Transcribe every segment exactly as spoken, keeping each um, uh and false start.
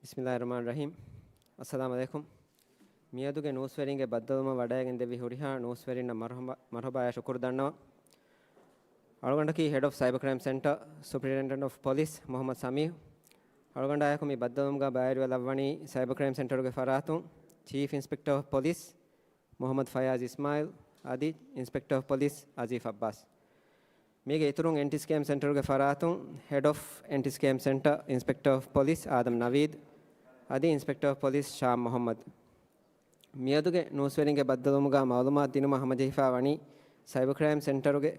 ބިސްމިއްލާހި ރަޙްމާނި ރަޙީމް. އައްސަލާމު ޢަލައިކުމް. މިއަދުގެ ނޫސްވެރިންގެ ބައްދަލުވުމަށް ވަޑައިގެން ދެއްވި ހުރިހާ ނޫސްވެރިންނަށް މަރުޙަބާ، މަރުޙަބާޔާ ޝުކުރު ދަންނަވަން. އަޅުގަނޑަކީ ހެޑް އޮފް ސައިބަ ކްރައިމް ސެންޓަރ، ސުޕްރިންޓެންޑެންޓް އޮފް ޕޮލިސް މުޙައްމަދު ސަމީހު. އަޅުގަނޑާއެކު މި ބައްދަލުވުމުގަ ބައިވެރިވެ ލައްވަނީ ސައިބަ ކްރައިމް ސެންޓަރުގެ ފަރާތުން ޗީފް އިންސްޕެކްޓަރ އޮފް ޕޮލިސް މުޙައްމަދު ފަޔާޒް އިސްމާއިލް އަދި އިންސްޕެކްޓަރ އޮފް ޕޮލިސް އަޒީފް އައްބާސް. މީގެ އިތުރުން އެންޓި ސްކޭމް ސެންޓަރުގެ ފަރާތުން ހެޑް އޮފް އެންޓި ސްކޭމް ސެންޓަރ އިންސްޕެކްޓަރ އޮފް ޕޮލިސް އާދަމް ނަވީދް އަދި އިންސްޕެކްޓަރ އޮފް ޕޮލިސް ޝާމް މުޙައްމަދު. މިއަދުގެ ނޫސްވެރިންގެ ބައްދަލުވުމުގަ މަޢުލޫމާތު ދިނުމަށް ހަމަޖެހިފަ ވަނީ ސައިބަ ކްރައިމް ސެންޓަރުގެ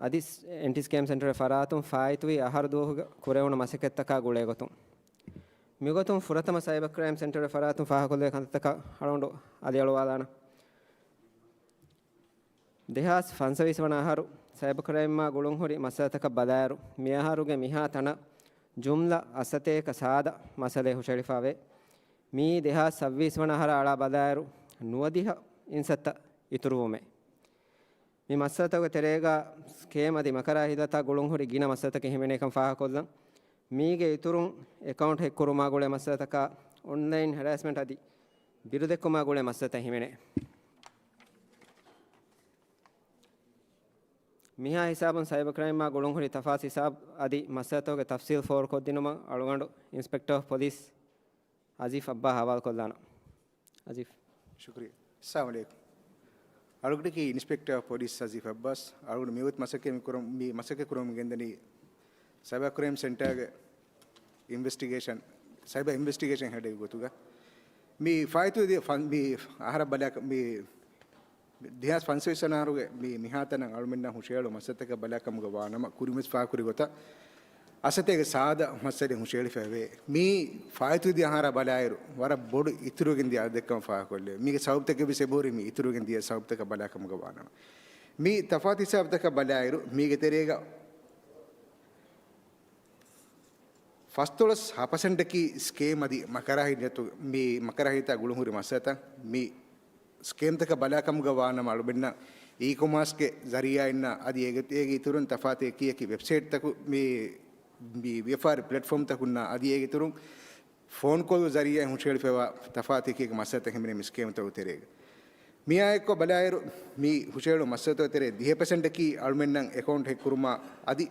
އަދި އެންޓި ސްކޭމް ސެންޓަރުގެ ފަރާތުން ފާއިތުވި އަހަރު ދުވަހުގަ ކުރެވުނު މަސައްކަތްތަކާ ގުޅޭގޮތުން. މިގޮތުން ފުރަތަމަ ސައިބަ ކްރައިމް ސެންޓަރުގެ ފަރާތުން ފާހަގަކޮށްލެވޭ ކަންތައްތަކަށް އަޅުގަނޑު އަލިއަޅުވާލާނަން. ދެހާސް ފަންސަވީސް ވަނަ އަހަރު ސައިބަ ކްރައިމްއާ ގުޅުންހުރި މައްސަލަތަކަށް ބަލާއިރު، މިއަހަރުގެ މިހާ ތަނަށް ޖުމްލަ އަސަތޭކަ ސާދަ މައްސަލައެއް ހުށަހެޅިފަވޭ. މިއީ ދެހާސް ސައްބީސް ވަނަ އަހަރާ އަޅާ ބަލާއިރު، ނުވަދިހަ އިންސައްތަ އިތުރުވުމޭ. މި މައްސަލަތަކުގެ ތެރޭގަ ސްކޭމް އަދި މަކަރާ ހިލާތާ ގުޅުންހުރި ގިނަ މައްސަލަތަކެއް ހިމެނޭކަން ފާހަގަކޮށްލަން. މީގެ އިތުރުން އެކައުންޓް ހެކްކުރުމާ ގުޅޭ މައްސަލަތަކާ، އޮންލައިން ހެރާސްމަންޓް އަދި ބިރުދެއްކުމާ ގުޅޭ މައްސަލަތައް ހިމެނޭ. މިހާ ހިސާބުން ސައިބަ ކްރައިމްއާ ގުޅުންހުރި ތަފާތު ހިސާބު އަދި މައްސަލަތަކުގެ ތަފްސީލް ފޯރުކޮށްދިނުމަށް އަޅުގަނޑު އިންސްޕެކްޓަރ އޮފް ޕޮލިސް އަޒީފް އައްބާ ހަވާލުކޮށްލާނަން. އަޒީފް. ޝުކުރިއްޔާ. އައްސަލާމު ޢަލައިކުމް. އަޅުގަނޑަކީ އިންސްޕެކްޓަރ އޮފް ޕޮލިސް އަޒީފް އައްބާސް. އަޅުގަނޑު މިވަގުތު މަސައްކަތް ކުރަމު، މި މަސައްކަތް ކުރަމުން ގެންދަނީ ސައިބަ ކްރައިމް ސެންޓާގެ އިންވެސްޓިގޭޝަން، ސައިބަ އިންވެސްޓިގޭޝަން ހެޑެއް ގޮތުގަ. މި ފާއިތުވެދިޔަ ފަން-، މި އަހަރަށް ބަލާ-، މި ދެހާސް ފަންސަވީސް ވަނަ އަހަރުގެ މި މިހާތަނަށް އަޅުމެންނަށް ހުށަހެޅު މައްސަލަތަކަށް ބަލާކަމުގަ ވާނަމަ، ކުރިންވެސް ފާހަގަކުރި ގޮތަށް އަސަތޭކަ ސާދަ މައްސަލައެއް ހުށަހެޅިފައިވޭ. މި ފާއިތުވެދިޔަ އަހަރާ ބަލާއިރު، ވަރަށް ބޮޑު އިތުރުވެގެން ދިޔަ އަދަދެއްކަމަށް ފާހަގަކޮށްލެވޭ. މީގެ ސަބަބުތަކެއްވެސް އެބަހުރި މި އިތުރުވެގެން ދިޔަ ސަބަބުތަކަށް ބަލާކަމުގަ ވާނަމަ. މި ތަފާތު ހިސާބުތަކަށް ބަލާއިރު، މީގެ ތެރޭގަ ފަސްދޮޅަސް ހަ ޕަސެންޓަކީ ސްކޭމް އަދި މަކަރާ ހިލާތު-، މި މަކަރާ ހިލާތާ ގުޅުންހުރި މައްސަލަތައް. މި ސްކޭމްތަކަށް ބަލާކަމުގަ ވާނަމަ އަޅުމެންނަށް އީ ކޮމާސްގެ ޒަރީއާއިންނާ އަދި އޭގެ، އޭގެ އިތުރުން ތަފާތު އެކި އެކި ވެބްސައިޓްތަކު، މި، މި ވިޔަފާރި ޕްލެޓްފޯމްތަކުންނާ އަދި އޭގެ އިތުރުން ފޯން ކޯލް ޒަރީއާއިން ހުށަހެޅިފައިވާ ތަފާތު އެކި އެކި މައްސަލަތައް ހިމެނޭ މި ސްކޭމްތަކުގެ ތެރޭގަ. މިއާ އެއްކޮށް ބަލާއިރު، މި ހުށަހެޅު މައްސަލަތަކުގެ ތެރޭ ދިހަ ޕަސެންޓަކީ އަޅުމެންނަށް އެކައުންޓް ހެކްކުރުމާ އަދި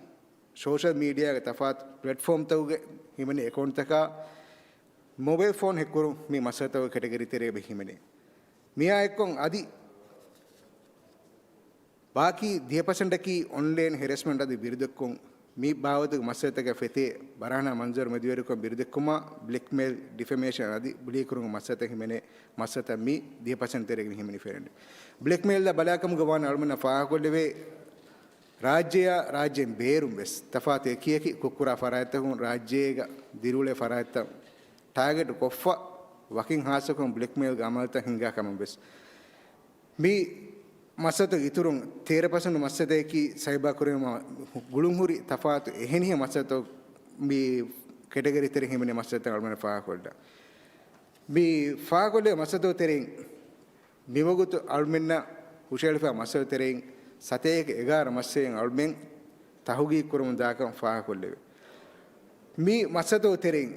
ސޯޝަލް މީޑިއާގެ ތަފާތު ޕްލެޓްފޯމްތަކުގެ ހިމެނޭ އެކައުންޓްތަކާ މޮބައިލް ފޯން ހެކްކުރުން މި މައްސަލަތަކުގެ ކެޓަގަރީ ތެރޭގަ ހިމެނޭ. މިއާ އެއްކޮށް އަދި ބާކީ ދިހަ ޕަސެންޓަކީ އޮންލައިން ހެރެސްމަންޓް އަދި ބިރުދެއްކުން. މި ބާވަތުގެ މައްސަލަތަކަށް ފެތޭ ބަރާނާ މަންޒަރު މެދުވެރިކޮށް ބިރުދެއްކުމާ، ބްލެކްމެއިލް، ޑިފަމޭޝަން އަދި ބުލީ ކުރުމުގެ މައްސަލަތައް ހިމެނޭ މައްސަލަތައް މި ދިހަ ޕަސެންޓް ތެރޭގަ ހިމެނިފައިވަނީ. ބްލެކްމެއިލްއަށް ބަލާކަމުގަ ވާނަމަ އަޅުމެންނަށް ފާހަގަކޮށްލެވޭ، ރާއްޖެއާ ރާއްޖޭން ބޭރުން ވެސް ތަފާތު އެކި އެކި ކުށްކުރާ ފަރާތްތަކުން ރާއްޖޭގަ ދިރިއުޅޭ ފަރާތްތައް ޓާގެޓް ކޮށްފަ ވަކިން ހާއްސަކޮށް ބްލެކްމެއިލްގެ އަމަލުތައް ހިންގާ ކަމަށް ވެސް މި މައްސަލަތައް އިތުރުން ތޭރަ ޕަސެންޓް މައްސަލަތަކީ ސައިބާ ކްރައިމް ގުޅުންހުރި ތަފާތު އެހެނިހެން މައްސަލަތައް މި ކެޓަގަރީ ތެރެ ހިމެނޭ މައްސަލަތައް އަޅުމެން ފާހަގަކޮށްލާ. މި ފާހަގަކޮށްލެވޭ މައްސަލަތަކުގެ ތެރެއިން މިވަގުތު އަޅުމެންނަށް ހުށަހެޅިފައި މައްސަލަ ތެރެއިން ސަތޭކަ އެގާރަ މައްސަލައިން އަޅުމެން ތަހުގީގު ކުރަމުން ދާކަން ފާހަގަކޮށްލެވޭ. މި މައްސަލަތަކުގެ ތެރެއިން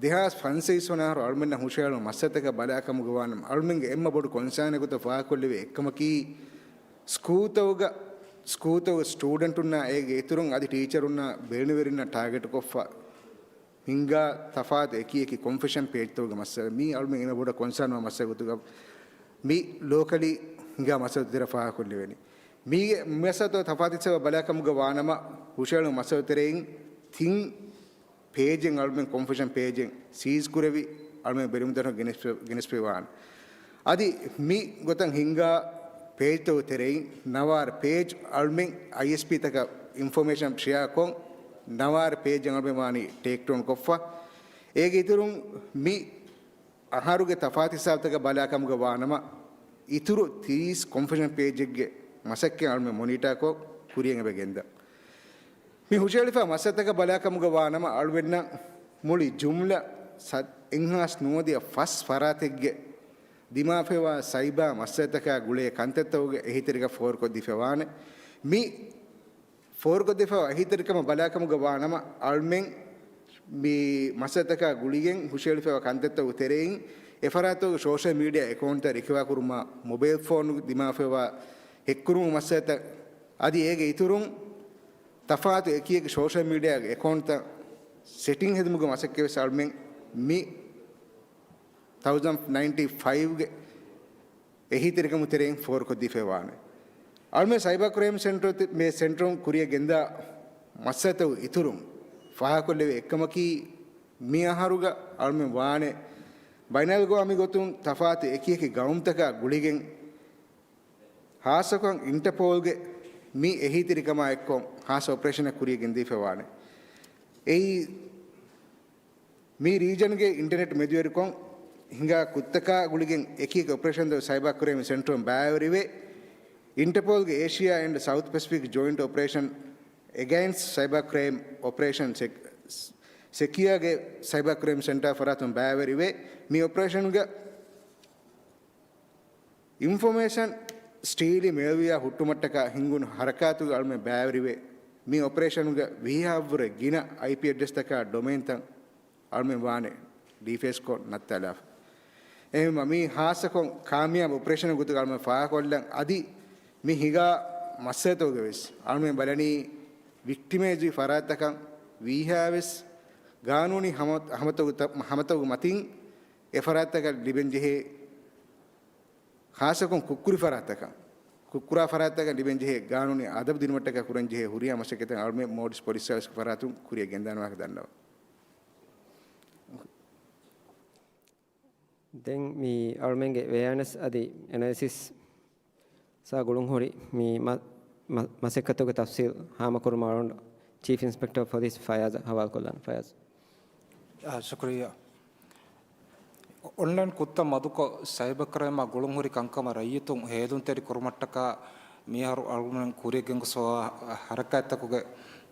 ދެހާސް ފަންސަވީސް ވަނަ އަހަރު އަޅުމެންނަށް ހުށަހެޅުނު މައްސަލަތަކަށް ބަލާކަމުގަ ވާނަމަ، އަޅުމެންގެ އެންމެ ބޮޑު ކޮންސާނެއް ގޮތަށް ފާހަގަކޮށްލެވޭ އެއްކަމަކީ، ސްކޫލްތަކުގަ، ސްކޫލްތަކުގެ ސްޓޫޑެންޓުންނާ އޭގެ އިތުރުން އަދި ޓީޗަރުންނާ ބެލެނިވެރިންނާ ޓާގެޓްކޮށްފަ ހިންގާ ތަފާތު އެކި އެކި ކޮންފެޝަން ޕޭޖްތަކުގެ މައްސަލަ، މީ އަޅުމެން އެންމެ ބޮޑަށް ކޮންސާންވާ މައްސަލަ ގޮތުގަ މި ލޯކަލީ ހިނގާ މައްސަލަ ތެރެ ފާހަގަކޮށްލެވެނީ. މީގެ މައްސަލަތައް ތަފާތު ހިސާބަށް ބަލާކަމުގަ ވާނަމަ، ހުށަހެޅުނު މައްސަލަ ތެރެއިން ތިން ޕޭޖެއް އަޅުމެން ކޮންފެޝަން ޕޭޖެއް ސީޒް ކުރެވި، އަޅުމެން ބެލުމުގެ ދަށުން ގެނެސްފަ-، ގެނެސްފައިވާނެ. އަދި މި ގޮތަށް ހިންގާ ޕޭޖްތަކުގެ ތެރެއިން ނަވާރަ ޕޭޖް އަޅުމެން އައިއެސްޕީތަކަށް އިންފޮމޭޝަން ޝެއާކޮށް، ނަވާރަ ޕޭޖް އަޅުމެން ވާނީ ޓޭކްޑައުން ކޮށްފަ. އޭގެ އިތުރުން މި އަހަރުގެ ތަފާތު ހިސާބުތަކަށް ބަލާކަމުގަ ވާނަމަ، އިތުރު ތިރީސް ކޮންފެޝަން ޕޭޖެއްގެ މަސައްކަތް އަޅުމެން މޮނިޓާކޮށް ކުރިޔަށް އެބަ ގެންދަން. މި ހުށަހެޅިފަ މައްސަލަތަކަށް ބަލާކަމުގަ ވާނަމަ، އަޅުމެންނަށް މުޅި ޖުމްލަ ސަ-، އެއްހާސް ނުވަދިހަ ފަސް ފަރާތެއްގެ ދިމާވެފައިވާ ސައިބާ މައްސަލަތަކާ ގުޅޭ ކަންތައްތަކުގެ އެހީތެރިކަން ފޯރުކޮށްދީފައިވާނެ. މި ފޯރުކޮށްދެފައިވާ އެހީތެރިކަމަށް ބަލާކަމުގަ ވާނަމަ، އަޅުމެން މި މައްސަލަތަކާ ގުޅިގެން ހުށައެޅިފައިވާ ކަންތައްތަކުގެ ތެރެއިން އެފަރާތުގެ ސޯޝަލް މީޑިއާ އެކައުންޓްތައް ރިކަވާ ކުރުމާ، މޮބައިލް ފޯނު ދިމާވެފައިވާ ހެކްކުރުމުގެ މައްސަލަތައް އަދި އޭގެ އިތުރުން ތަފާތު އެކިއެކި ސޯޝަލް މީޑިއާގެ އެކައުންޓްތައް ސެޓިން ހެދުމުގެ މަސައްކަތްވެސް އަޅުމެން މި ތައުޒަންޑް ނައިންޓީ ފައިވްގެ އެހީތެރިކަމުގެ ތެރެއިން ފޯރުކޮށްދީފައިވާނެ. އަޅުމެން ސައިބަރ ކްރައިމް ސެންޓަރު ތެ-، މޭ ސެންޓަރުން ކުރިއަށް ގެންދާ މައްސަލަތައް އިތުރުން ފާހަގަކޮށްލެވޭ އެއްކަމަކީ، މި އަހަރުގަ އަޅުމެން ވާނެ ބައިނަލްއަގްވާމީ ގޮތުން ތަފާތު އެކިއެކި ގައުމުތަކާ ގުޅިގެން، ހާއްސަކޮށް އިންޓަޕޯލްގެ މި އެހީތެރިކަމާ އެއްކޮށް ހާއްސަ އޮޕަރޭޝަނެއް ކުރިއަށް ގެންދީފައިވާނެ. އެއީ، މި ރީޖަންގެ އިންޓަރނެޓް މެދުވެރިކޮށް ހިނގާ ކުށްތަކާ ގުޅިގެން އެކިއެކި އޮޕަރޭޝަންތައް ސައިބަރ ކްރައިމް ސެންޓަރުން ބައިވެރިވެ، އިންޓަޕޯލްގެ އޭޝިއާ އެންޑް ސައުތު ޕެސިފިކް ޖޮއިންޓް އޮޕަރޭޝަން އެގެއިންސްޓް ސައިބަރ ކްރައިމް އޮޕަރޭޝަން ސެ-، ސެކިއާގެ ސައިބަރ ކްރައިމް ސެންޓަރ ފަރާތުން ބައިވެރިވެ، މި އޮޕަރޭޝަނުގަ އިންފޮމޭޝަން ސްޓީލީ މޭލްވެއާ ހުއްޓުމަށްޓަކާ ހިންގުނު ހަރަކާތުގެ އަޅުމެން ބައިވެރިވެ، މި އޮޕަރޭޝަނުގަ ވިހި ހާއަށްވުރެ ގިނަ އައިޕީ އެޑްރެސްތަކާ ޑޮމެއިންތައް އަޅުމެން ވާނެ ޑީފޭސްކޮށް ނައްތާލާފަ. އެހެންވީމަ، މީ ހާއްސަކޮށް ކާމިޔާބު އޮޕަރޭޝަނެއް ގޮތުގަ އަޅުމެން ފާހަގަކޮށްލަން. އަދި މި ހިނގާ މައްސަލަތަކުގަވެސް އަޅުމެން ބަލަނީ ވިކްޓިމައިޒްވި ފަރާތްތަކަށް ވީހާވެސް ގާނޫނީ ހަމަ-، ހަމަތަކު-، ހަމަތަކުގެ މަތިން އެ ފަރާތްތަކަށް ލިބެންޖެހޭ، ހާއްސަކޮށް ކުށްކުރި ފަރާތްތަކަށް، ކުށްކުރާ ފަރާތްތަކަށް ލިބެންޖެހޭ ގާނޫނީ އަދަބު ދިނުމަށްޓަކާ ކުރަންޖެހޭ ހުރިހާ މަސައްކަތެއް އަޅުމެން މޯލްޑިވްސް ޕޮލިސް ސާވިސްގެ ފަރާތުން ކުރިއަށް ގެންދާނެ ވާހަކަ ދަންނަވަން. ދެން މި އަޅުމެންގެ ވެޔާނެސް އަދި އެނަލިސިސް ސާ ގުޅުން ހުރި މި މަ-، މަ-، މަސައްކަތުގެ ތަފްސީލް ހާމަކުރުމަށް އަޅުގަނޑު ޗީފް އިންސްޕެކްޓަރ އޮފް ޕޮލިސް ފަޔާޒަށް ހަވާލުކޮށްލާނެ. ފަޔާޒް. އާ، ޝުކުރިއްޔާ. އޮންލައިން ކުށްތައް މަދުކޮށް، ސައިބަރ ކްރައިމާ ގުޅުންހުރި ކަންކަމަށް ރައްޔިތުން ހޭލުންތެރި ކުރުމަށްޓަކާ މިއަހަރު އަޅުގަނޑު ކުރިއަށް ގެންގޮސްފައިވާ ހަރަކާތްތަކުގެ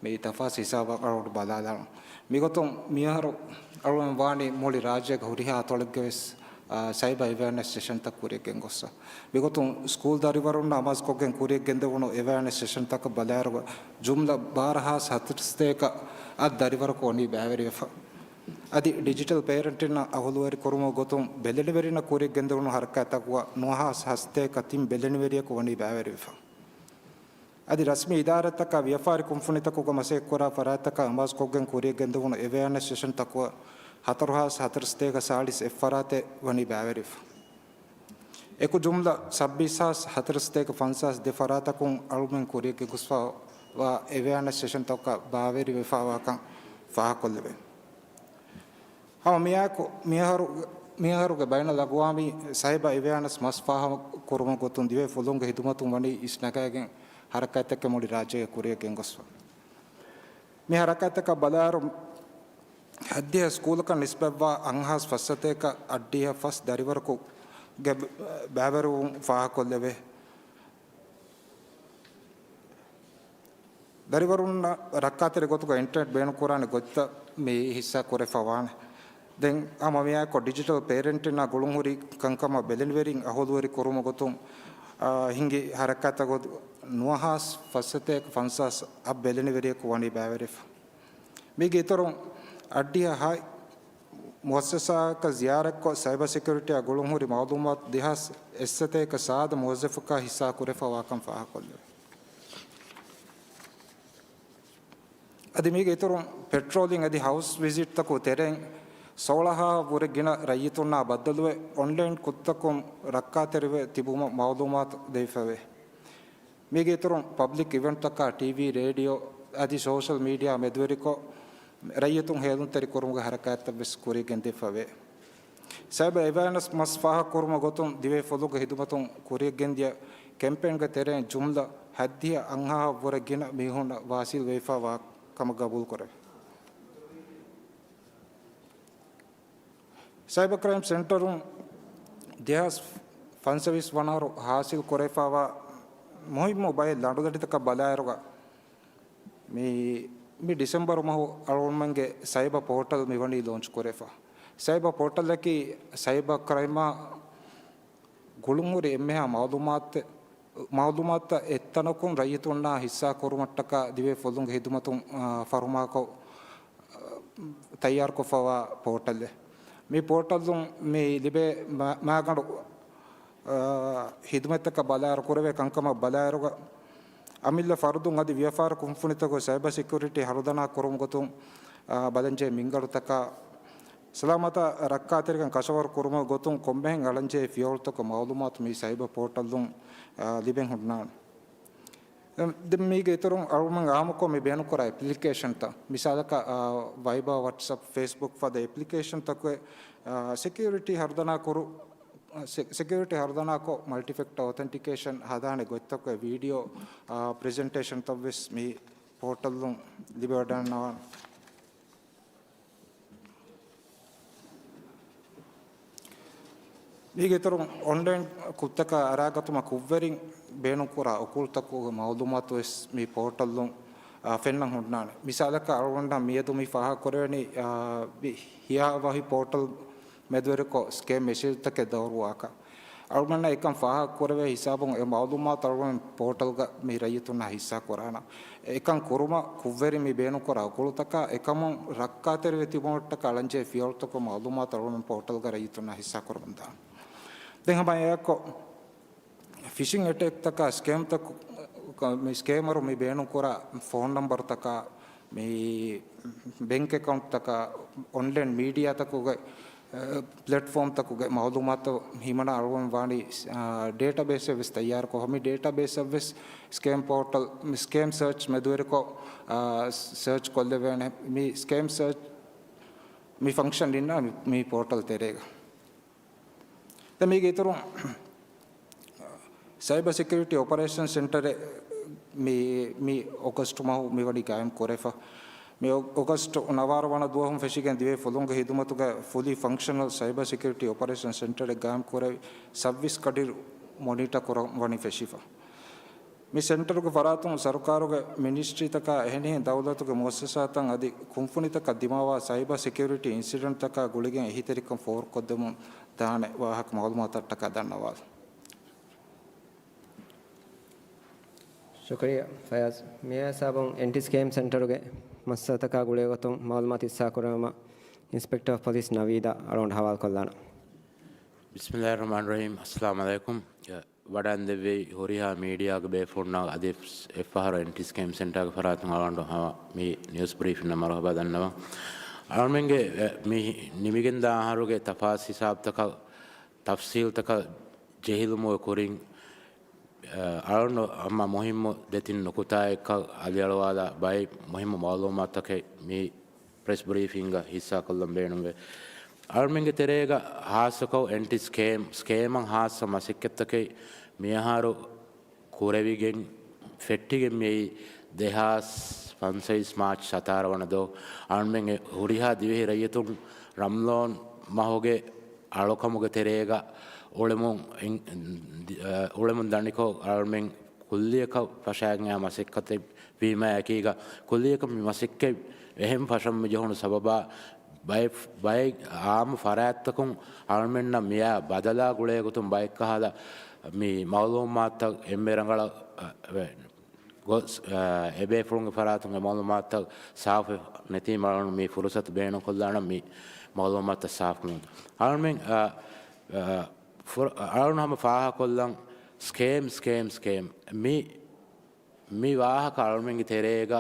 މި ތަފާސް ހިސާބަށް އަޅުގަނޑު ބަލާލާނަން. މިގޮތުން މިއަހަރު އަޅުގަނޑު ވާނީ މުޅި ރާއްޖޭގެ ހުރިހާ އަތޮޅެއްގެ ވެސް، އާ، ސައިބަރ އެވެއާނެސް ސެޝަންތައް ކުރިއަށް ގެންގޮއްސަ. މިގޮތުން ސްކޫލް ދަރިވަރުންނާ އަމާޒުކޮށްގެން ކުރިއަށް ގެންދެވުނު އެވެއާނެސް ސެޝަންތަކަށް ބަލާއިރުގަ ޖުމްލަ ބާރަ ހާސް ހަތަރުސަތޭކަ އަށް ދަރިވަރަކު ވަނީ ބައިވެރިވެފަ. އަދި ޑިޖިޓަލް ޕޭރެންޓިންނަށް އަހުލުވެރި ކުރުމުގެ ގޮތުން ބެލެނިވެރިންނަށް ކުރިއަށް ގެންދެވުނު ހަރަކާތްތަކުގަ ނުވަ ހާސް ހަސަތޭކަ ތިން ބެލެނިވެރިޔަކު ވަނީ ބައިވެރިވެފަ. އަދި ރަސްމީ އިދާރާތަކާ ވިޔަފާރި ކުންފުނިތަކުގަ މަސައްކަތްކުރާ ފަރާތްތަކާ އަމާޒުކޮށްގެން ކުރިއަށް ގެންދެވުނު އެވެއާނެސް ސެޝަންތަކުގަ ހަތަރު ހާސް ހަތަރުސަތޭކަ ސާޅީސް އެއް ފަރާތެއް ވަނީ ބައިވެރިވެފަ. އެކު ޖުމްލަ ސައްބީސް ހާސް ހަތަރުސަތޭކަ ފަންސާސް ދެ ފަރާތަކުން އަޅުމެން ކުރިއަށް ގެންގޮސްފައިވާ އެވެއާނެސް ސެޝަންތަކަށް ބައިވެރިވެފައިވާކަން ފާހަގަކޮށްލެވޭ. ހަމަ މިއާއެކު މިއަހަރު، މިއަހަރުގެ ބައިނަލްއަގްވާމީ ސައިބަ އެވެއާނެސް މަސް ފާހަގަކުރުމުގެ ގޮތުން ދިވެހި ފުލުންގެ ހިދުމަތުން ވަނީ އިސްނަގައިގެން ހަރަކާތްތަކެއް މުޅި ރާއްޖޭގަ ކުރިއަށް ގެންގޮސްފަ. މި ހަރަކާތްތަކަށް ބަލާއިރު، ހައްދިހަ ސްކޫލަކަށް ނިސްބަތްވާ އަށްހާސް ފަސްސަތޭކަ އަށްޑިހަ ފަސް ދަރިވަރަކު ގެ ބައިވެރިވުން ފާހަގަކޮށްލެވޭ. ދަރިވަރުންނަށް ރައްކާތެރި ގޮތުގަ އިންޓަރނެޓް ބޭނުންކުރާނެ ގޮތްތައް މި ހިއްސާ ކުރެފަ ވާނެ. ދެން ހަމަ މިއާއެކު ޑިޖިޓަލް ޕޭރެންޓިންނާ ގުޅުންހުރި ކަންކަމަށް ބެލެނިވެރިން އަހުލުވެރި ކުރުމުގެ ގޮތުން، އާ، ހިންގި ހަރަކާތްތައް ގޮތުގަ ނުވަ ހާސް ފަސްސަތޭކަ ފަންސާސް އަށް ބެލެނިވެރިޔަކު ވަނީ ބައިވެރިވެފަ. މީގެ އިތުރުން އަށްޑިހަ ހަތް މުއައްސަސާއަކަށް ޒިޔާރަތްކޮށް، ސައިބަ ސެކިއުރިޓީއާ ގުޅުންހުރި މައުލޫމާތު ދެހާސް އެއްސަތޭކަ ސާދަ މުވައްޒަފަކާ ހިއްސާ ކުރެފަ ވާކަން ފާހަގަކޮށްލެވޭ. އަދި މީގެ އިތުރުން ޕެޓްރޯލިން އަދި ހައުސް ވިޒިޓްތަކުގެ ތެރެއިން ސޯޅަހާއަށް ވުރެ ގިނަ ރައްޔިތުންނާ ބައްދަލުވެ، އޮންލައިން ކުށްތަކުން ރައްކާތެރިވެ ތިބުމަށް މައުލޫމާތު ދެވިފަވޭ. މީގެ އިތުރުން ޕަބްލިކް އިވެންޓްތަކާ ޓީވީ، ރޭޑިއޯ އަދި ސޯޝަލް މީޑިއާ މެދުވެރިކޮށް، ރައްޔިތުން ހޭލުންތެރިކުރުމުގެ ހަރަކާތްތައް ވެސް ކުރިއަށް ގެންދެވިފަވޭ. ސައިބަ އެވެއާނެސް މަސް ފާހަގަކުރުމުގެ ގޮތުން ދިވެހި ފުލުގެ ހިދުމަތުން ކުރިއަށް ގެންދިޔަ ކެމްޕޭންގެ ތެރެއިން ޖުމްލަ ހައްދިހަ އަށްހާހަށް ވުރެ ގިނަ މީހުންނަށް ވާސިލް ވެވިފަ ވާ ކަމަށް ގަބޫލުކުރެވޭ. ސައިބަ ކްރައިމް ސެންޓަރުން ދެހާސް ފަންސަވީސް ވަނަ އަހަރު ހާސިލް ކުރެވިފައިވާ މުހިއްމު ބައެއް ލަނޑުދަނޑިތަކަށް ބަލާއިރުގަ، މި، މި ޑިސެމްބަރު މަހު އަޅުގަނޑުމެންގެ ސައިބަ ޕޯޓަލް މިވަނީ ލޯންޗް ކުރެފަ. ސައިބަ ޕޯޓަލަކީ ސައިބަ ކްރައިމާ ގުޅުންހުރި އެންމެހާ މައުލޫމާތެއް، މައުލޫމާތުތައް އެއްތަނަކުން ރައްޔިތުންނާ ހިއްސާ ކުރުމަށްޓަކާ ދިވެހި ފުލުންގެ ހިދުމަތުން، އާ، ފަރުމާކޮށް، އާ، ތައްޔާރުކޮށްފަވާ ޕޯޓަލެއް. މި ޕޯޓަލުން މި ލިބޭ މާ-، މާގަނޑު، އާ، ހިދުމަތްތަކަށް ބަލާއިރު، ކުރެވޭ ކަންކަމަށް ބަލާއިރުގަ، އަމިއްލަ ފަރުދުން އަދި ވިޔަފާރި ކުންފުނިތަކުގެ ސައިބަ ސެކިއުރިޓީ ހަރުދަނާ ކުރުމުގެ ގޮތުން، އާ، ބަލަންޖެހޭ މިންގަނޑުތަކާ، ސަލާމަތާ ރައްކާތެރިކަން ކަށަވަރު ކުރުމުގެ ގޮތުން ކޮންމެހެން އަޅަންޖެހޭ ފިޔަވަޅުތަކުގެ މައުލޫމާތު މި ސައިބަ ޕޯޓަލުން، އާ، ލިބެން ހުންނާނެ. އެ، ދެން މީގެ އިތުރުން އަޅުގަނޑު އާއްމުކޮށް މި ބޭނުންކުރާ އެޕްލިކޭޝަންތައް، މިސާލަކަށް، އާ، ވައިބާ، ވަޓްސަޕް، ފޭސްބުކް ފަދަ އެޕްލިކޭޝަންތަކުގެ، އާ، ސެކިއުރިޓީ ހަރުދަނާ ކުރު-، އާ، ސެ-، ސެކިއުރިޓީ ހަރުދަނާކޮށް، މަލްޓިފެކްޓަ އޮތެންޓިކޭޝަން ހަދާނެ ގޮތްތަކުގެ ވީޑިއޯ، އާ، ޕްރެޒެންޓޭޝަންތައް ވެސް މި ޕޯޓަލުން ލިބިވަޑައިގަންނަވާނެ. މީގެ އިތުރުން އޮންލައިން ކުށްތަކަށް އަރާގަތުމަށް ކުށްވެރިން ބޭނުންކުރާ އުކުޅުތަކުގެ މައުލޫމާތު ވެސް މި ޕޯޓަލުން، އާ، ފެންނަން ހުންނާނެ. މިސާލަކަށް އަޅުގަނޑަށް މިއަދު މި ފާހަގަކުރެވެނީ، އާ، ވި-، ހިޔާވަހި ޕޯޓަލް މެދުވެރިކޮށް ސްކޭމް މެސެޖްތަކެއް ދައުރުވާކަށް. އަޅުގަނޑަށް އެކަން ފާހަގަކުރެވޭ ހިސާބުން އެ މައުލޫމާތު އަޅުގަނޑު ޕޯޓަލްގަ މި ރައްޔިތުންނާ ހިއްސާ ކުރާނަން. އެކަން ކުރުމަށް ކުށްވެރިން މި ބޭނުންކުރާ އުކުޅުތަކާ އެކަމުން ރައްކާތެރިވެ ތިބުމަށްޓަކާ އަޅަންޖެހޭ ފިޔަވަޅުތަކުގެ މައުލޫމާތު އަޅުގަނޑު ޕޯޓަލްގަ ރައްޔިތުންނާ ހިއްސާ ކުރަމުން ދާނެ. ދެން ހަމަ އެއަކޮށް ފިޝިން އެޓޭކްތަކާ ސްކޭމްތަކު، މި ސްކޭމަރު މި ބޭނުންކުރާ ފޯން ނަމްބަރުތަކާ، މި ބެންކް އެކައުންޓްތަކާ، އޮންލައިން މީޑިއާތަކުގެ، އަ، ޕްލެޓްފޯމްތަކުގެ މައުލޫމާތު ހިމަނާ އަޅުގަނޑު ވާނީ، އަ، ޑޭޓާބޭސެއް ވެސް ތައްޔާރުކޮށް، މި ޑޭޓާބޭސަށް ވެސް ސްކޭމް ޕޯޓަލް، މި ސްކޭމް ސާޗް މެދުވެރިކޮށް، އަ، ސާޗް ކޮށްލެވޭނެ. މި ސްކޭމް ސާޗް މި ފަންކްޝަން އިންނާ މި، މި ޕޯޓަލް ތެރޭގަ. ދެން މީގެ އިތުރުން، ސައިބަ ސެކިއުރިޓީ އޮޕަރޭޝަން ސެންޓަރެއް މި، މި އޮގަސްޓް މަހު މި ވަނީ ގާއިމް ކުރެފަ. މި އޮ-، އޮގަސްޓް ނަވާރަ ވަނަ ދުވަހުން ފެށިގެން ދިވެހި ފުލުންގެ ހިދުމަތުގެ ފުލީ ފަންކްޝަނަލް ސައިބަ ސެކިއުރިޓީ އޮޕަރޭޝަން ސެންޓަރެއް ގާއިމް ކުރެވި ސައްވީސް ކަޑިރު މޮނިޓަ ކުރަން ވަނީ ފެށިފަ. މި ސެންޓަރުގެ ފަރާތުން ސަރުކާރުގެ މިނިސްޓްރީތަކާ އެހެނިހެން ދައުލަތުގެ މުއައްސަސާތައް އަދި ކުންފުނިތަކަށް ދިމާވާ ސައިބަ ސެކިއުރިޓީ އިންސިޑެންޓްތަކާ ގުޅިގެން އެހީތެރިކަން ފޯރުކޮށްދެމުން ދާނެ ވާހަކަ މައުލޫމާތަށްޓަކާ ދަންނަވާލަން. ޝުކުރިއްޔާ ފަޔާޒް. މި ހިސާބުން އެންޓި ސްކޭމް ސެންޓަރުގެ މައްސަލަތަކާ ގުޅޭގޮތުން މައުލޫމާތު ހިއްސާ ކުރުމަށް އިންސްޕެކްޓަރ އޮފް ޕޮލިސް ނަވީދާ އަޅުގަނޑު ހަވާލުކޮށްލާނަން. ބިސްމިﷲ އައްރަޙްމާނި އައްރަޙީމް. އައްސަލާމު ޢަލައިކުމް. ވަޑައިގެންދެއްވި ހުރިހާ މީޑިއާގެ ބޭފުޅުންނަށް އަދި އެއްފަހަރު އެންޓި ސްކޭމް ސެންޓާގެ ފަރާތުން އަޅުގަނޑު ހަމަ މި ނިއުސް ބްރީފިންނަށް މަރުޙަބާ ދަންނަވަން. އަޅުމެންގެ، އެ، މި ނިމިގެންދާ އަހަރުގެ ތަފާސް ހިސާބުތަކަށް ތަފްސީލްތަކަށް ޖެހިލުމުގެ ކުރިން، އަ، އަޅުގަނޑު ހަމަ މުހިއްމު ދެތިން ނުކުތާއެއްކަށް އަލިއަޅުވާލާ ބައެއް މުހިއްމު މައުލޫމާތުތަކެއް މި ޕްރެސް ބްރީފިންގ ހިއްސާކޮށްލަން ބޭނުންވޭ. އަޅުމެންގެ ތެރޭގަ ހާއްސަކޮށް އެންޓި ސްކޭމް، ސްކޭމަށް ހާއްސަ މަސައްކަތްތަކެއް މިއަހަރު ކުރެވިގެން ފެއްޓިގެން މިއީ ދެހާސް ފަންސަވީސް މާޗް ސަތާރަ ވަނަ ދުވަހު. އަޅުމެން ހުރިހާ ދިވެހި ރައްޔިތުން ރަމްޟާން މަހުގެ އަޅުކަމުގެ ތެރޭގަ އުޅެމުން، އިން-، އަ، އުޅެމުން ދަނިކޮށް އަޅުމެން ކުއްލިއަކަށް ފަށާގެން އާ މަސައްކަތެއް ވީމާ އެކީގަ، ކުއްލިއަކަށް މި މަސައްކަތް އެހެން ފަށަން މި ޖެހުނު ސަބަބާ ބައެއް، ބައެއް އާއްމު ފަރާތްތަކުން އަޅުމެންނަށް މިއާ ބަދަލާ ގުޅޭ ގޮތުން ބައެއްކަހަލަ މި މައުލޫމާތުތައް އެންމެ ރަނގަޅަށް، އަ، ވެ-، ގޮސް، އަ، އެބޭފުޅުންގެ ފަރާތުން އެ މައުލޫމާތުތައް ސާފު ނެތީމަ އަޅުން މި ފުރުސަތު ބޭނުންކޮށްލާނަން މި މައުލޫމާތުތައް ސާފުކުރުން. އަޅުމެން، އަ، އަ، ފުރ-، އަޅުން ހަމަ ފާހަގަކޮށްލަން ސްކޭމް، ސްކޭމް، ސްކޭމް. މި، މި ވާހަކަ އަޅުމެންގެ ތެރޭގަ،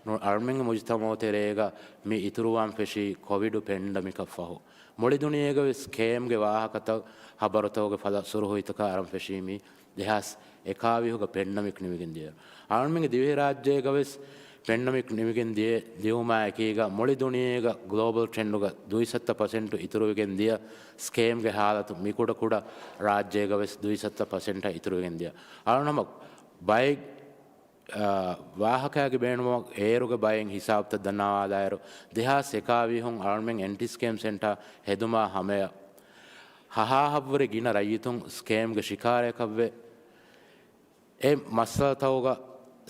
ނު-، އަޅުމެންގެ މުޖުތަމަޢު ތެރޭގަ މި އިތުރުވާން ފެށީ ކޮވިޑު ޕެންޑަމިކަށް ފަހު. މުޅި ދުނިޔޭގަ ވެސް ސްކޭމްގެ ވާހަކަތައް ހަބަރުތަކުގެ ފަލަ ސުރުހުއިތަކަށް އަރަން ފެށީ މި ދެހާސް އެކާވީހުގަ ޕެންޑަމިކް ނިމިގެން ދިޔަ. އަޅުމެންގެ ދިވެހިރާއްޖޭގަ ވެސް ޕެންޑަމިކް ނިމިގެން ދިޔަ، ދިޔުމާ އެކީގަ މުޅި ދުނިޔޭގަ ގްލޯބަލް ޓްރެންޑުގަ ދުއިސައްތަ ޕަސެންޓު އިތުރުވެގެން ދިޔަ ސްކޭމްގެ ހާލަތު މި ކުޑަ ކުޑަ ރާއްޖޭގަ ވެސް ދުއިސައްތަ ޕަސެންޓަށް އިތުރުވެގެން ދިޔަ. އަޅުނަމަ ބައެއް، އާ، ވާހަކައިގެ ބޭނުމަށް އޭރުގެ ބައެއް ހިސާބުތައް ދަންނަވާލާއިރު، ދެހާސް އެކާވީހުން އަޅުމެން އެންޓި ސްކޭމް ސެންޓާ ހެދުމާ ހަމަޔަށް ހަހާހަށްވުރެ ގިނަ ރައްޔިތުން ސްކޭމްގެ ޝިކާރަޔަކަށްވެ، އެ މައްސަލަތަކުގަ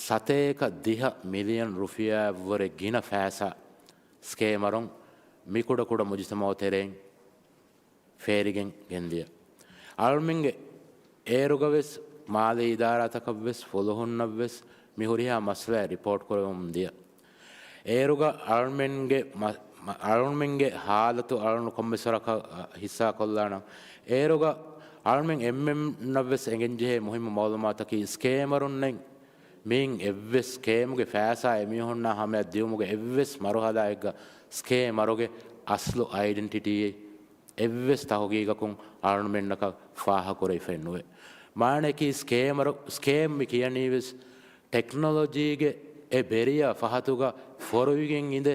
ސަތޭކަ ދިހަ މިލިއަން ރުފިޔާއަށްވުރެ ގިނަ ފައިސާ ސްކޭމަރުން މިކުޑަކުޑަ މުޖުތަމަޢު ތެރެއިން ފޭރިގެން ގެންދިޔަ. އަޅުމެންގެ އޭރުގަ ވެސް މާލީ އިދާރާތަކަށް ވެސް ފުލުހުންނަށް ވެސް މި ހުރިހާ މައްސަލައެއް ރިޕޯޓް ކުރެވެމުން ދިޔަ. އޭރުގަ އަޅުމެންގެ މަ-، މަ-، އަޅުންމެންގެ ހާލަތު އަޅުން ކޮންމެސް ވަރަކަށް، އަ، ހިއްސާ ކޮށްލާނަން. އޭރުގަ އަޅުމެން އެންމެންނަށްވެސް އެނގެންޖެހޭ މުހިއްމު މައުލޫމާތަކީ، ސްކޭމަރުންނެއް މިއިން އެއްވެސް ސްކޭމުގެ ފައިސާ އެމީހުންނާ ހަމަޔަށް ދިއުމުގެ އެއްވެސް މަރުހަލާއެއްގަ ސްކޭމަރުގެ އަސްލު އައިޑެންޓިޓީއެއް އެއްވެސް ތަހުގީގަކުން އަޅުމެންނަކަށް ފާހަގަކުރެވިފައެއް ނުވޭ. މާނައަކީ ސްކޭމަރު، ސްކޭމް މި ކިޔަނީވެސް ޓެކްނޮލޮޖީގެ އެ ބެރިޔާ ފަހަތުގަ ފޮރުވިގެން އިނދެ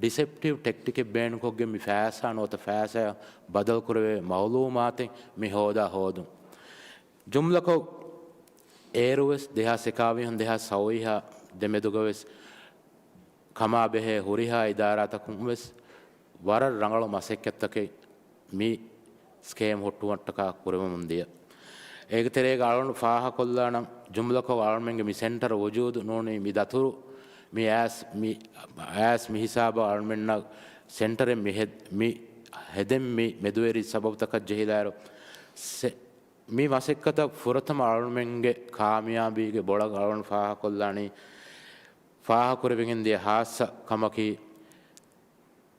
ޑިސެޕްޓިވް ޓެކްޓިކެއް ބޭނުންކޮށްގެން މި ފައިސާ ނުވަތަ ފައިސާއަށް ބަދަލުކުރެވޭ މައުލޫމާތެއް މި ހޯދާ ހޯދުން. ޖުމްލަކޮށް، އޭރުވެސް ދެހާސް އެކާވީހުން ދެހާސް ސައުވީހާ ދެމެދުގަވެސް ކަމާބެހޭ ހުރިހާ އިދާރާތަކުންވެސް ވަރަށް ރަނގަޅު މަސައްކަތްތަކެއް މި ސްކޭމް ހުއްޓުމަށްޓަކާ ކުރެވެމުން ދިޔަ. އޭގެ ތެރޭގަ އަޅުން ފާހަކޮށްލާނަން، ޖުމްލަކޮށް އަޅުމެންގެ މި ސެންޓަރ ވުޖޫދު ނޫނީ މި ދަތުރު، މި އައިސް، މި އައިސް މި ހިސާބަށް އަޅުމެންނަށް ސެންޓަރެއް މި ހެ-، މި ހެދެން މި މެދުވެރި ސަބަބުތަކަށް ޖެހިލާއިރު، ސެ-، މި މަސައްކަތަށް ފުރަތަމަ އަޅުމެންގެ ކާމިޔާބީގެ ބޮޅަށް އަޅުން ފާހަކޮށްލާނީ، ފާހަކުރެވިގެން ދިޔަ ހާއްސަ ކަމަކީ،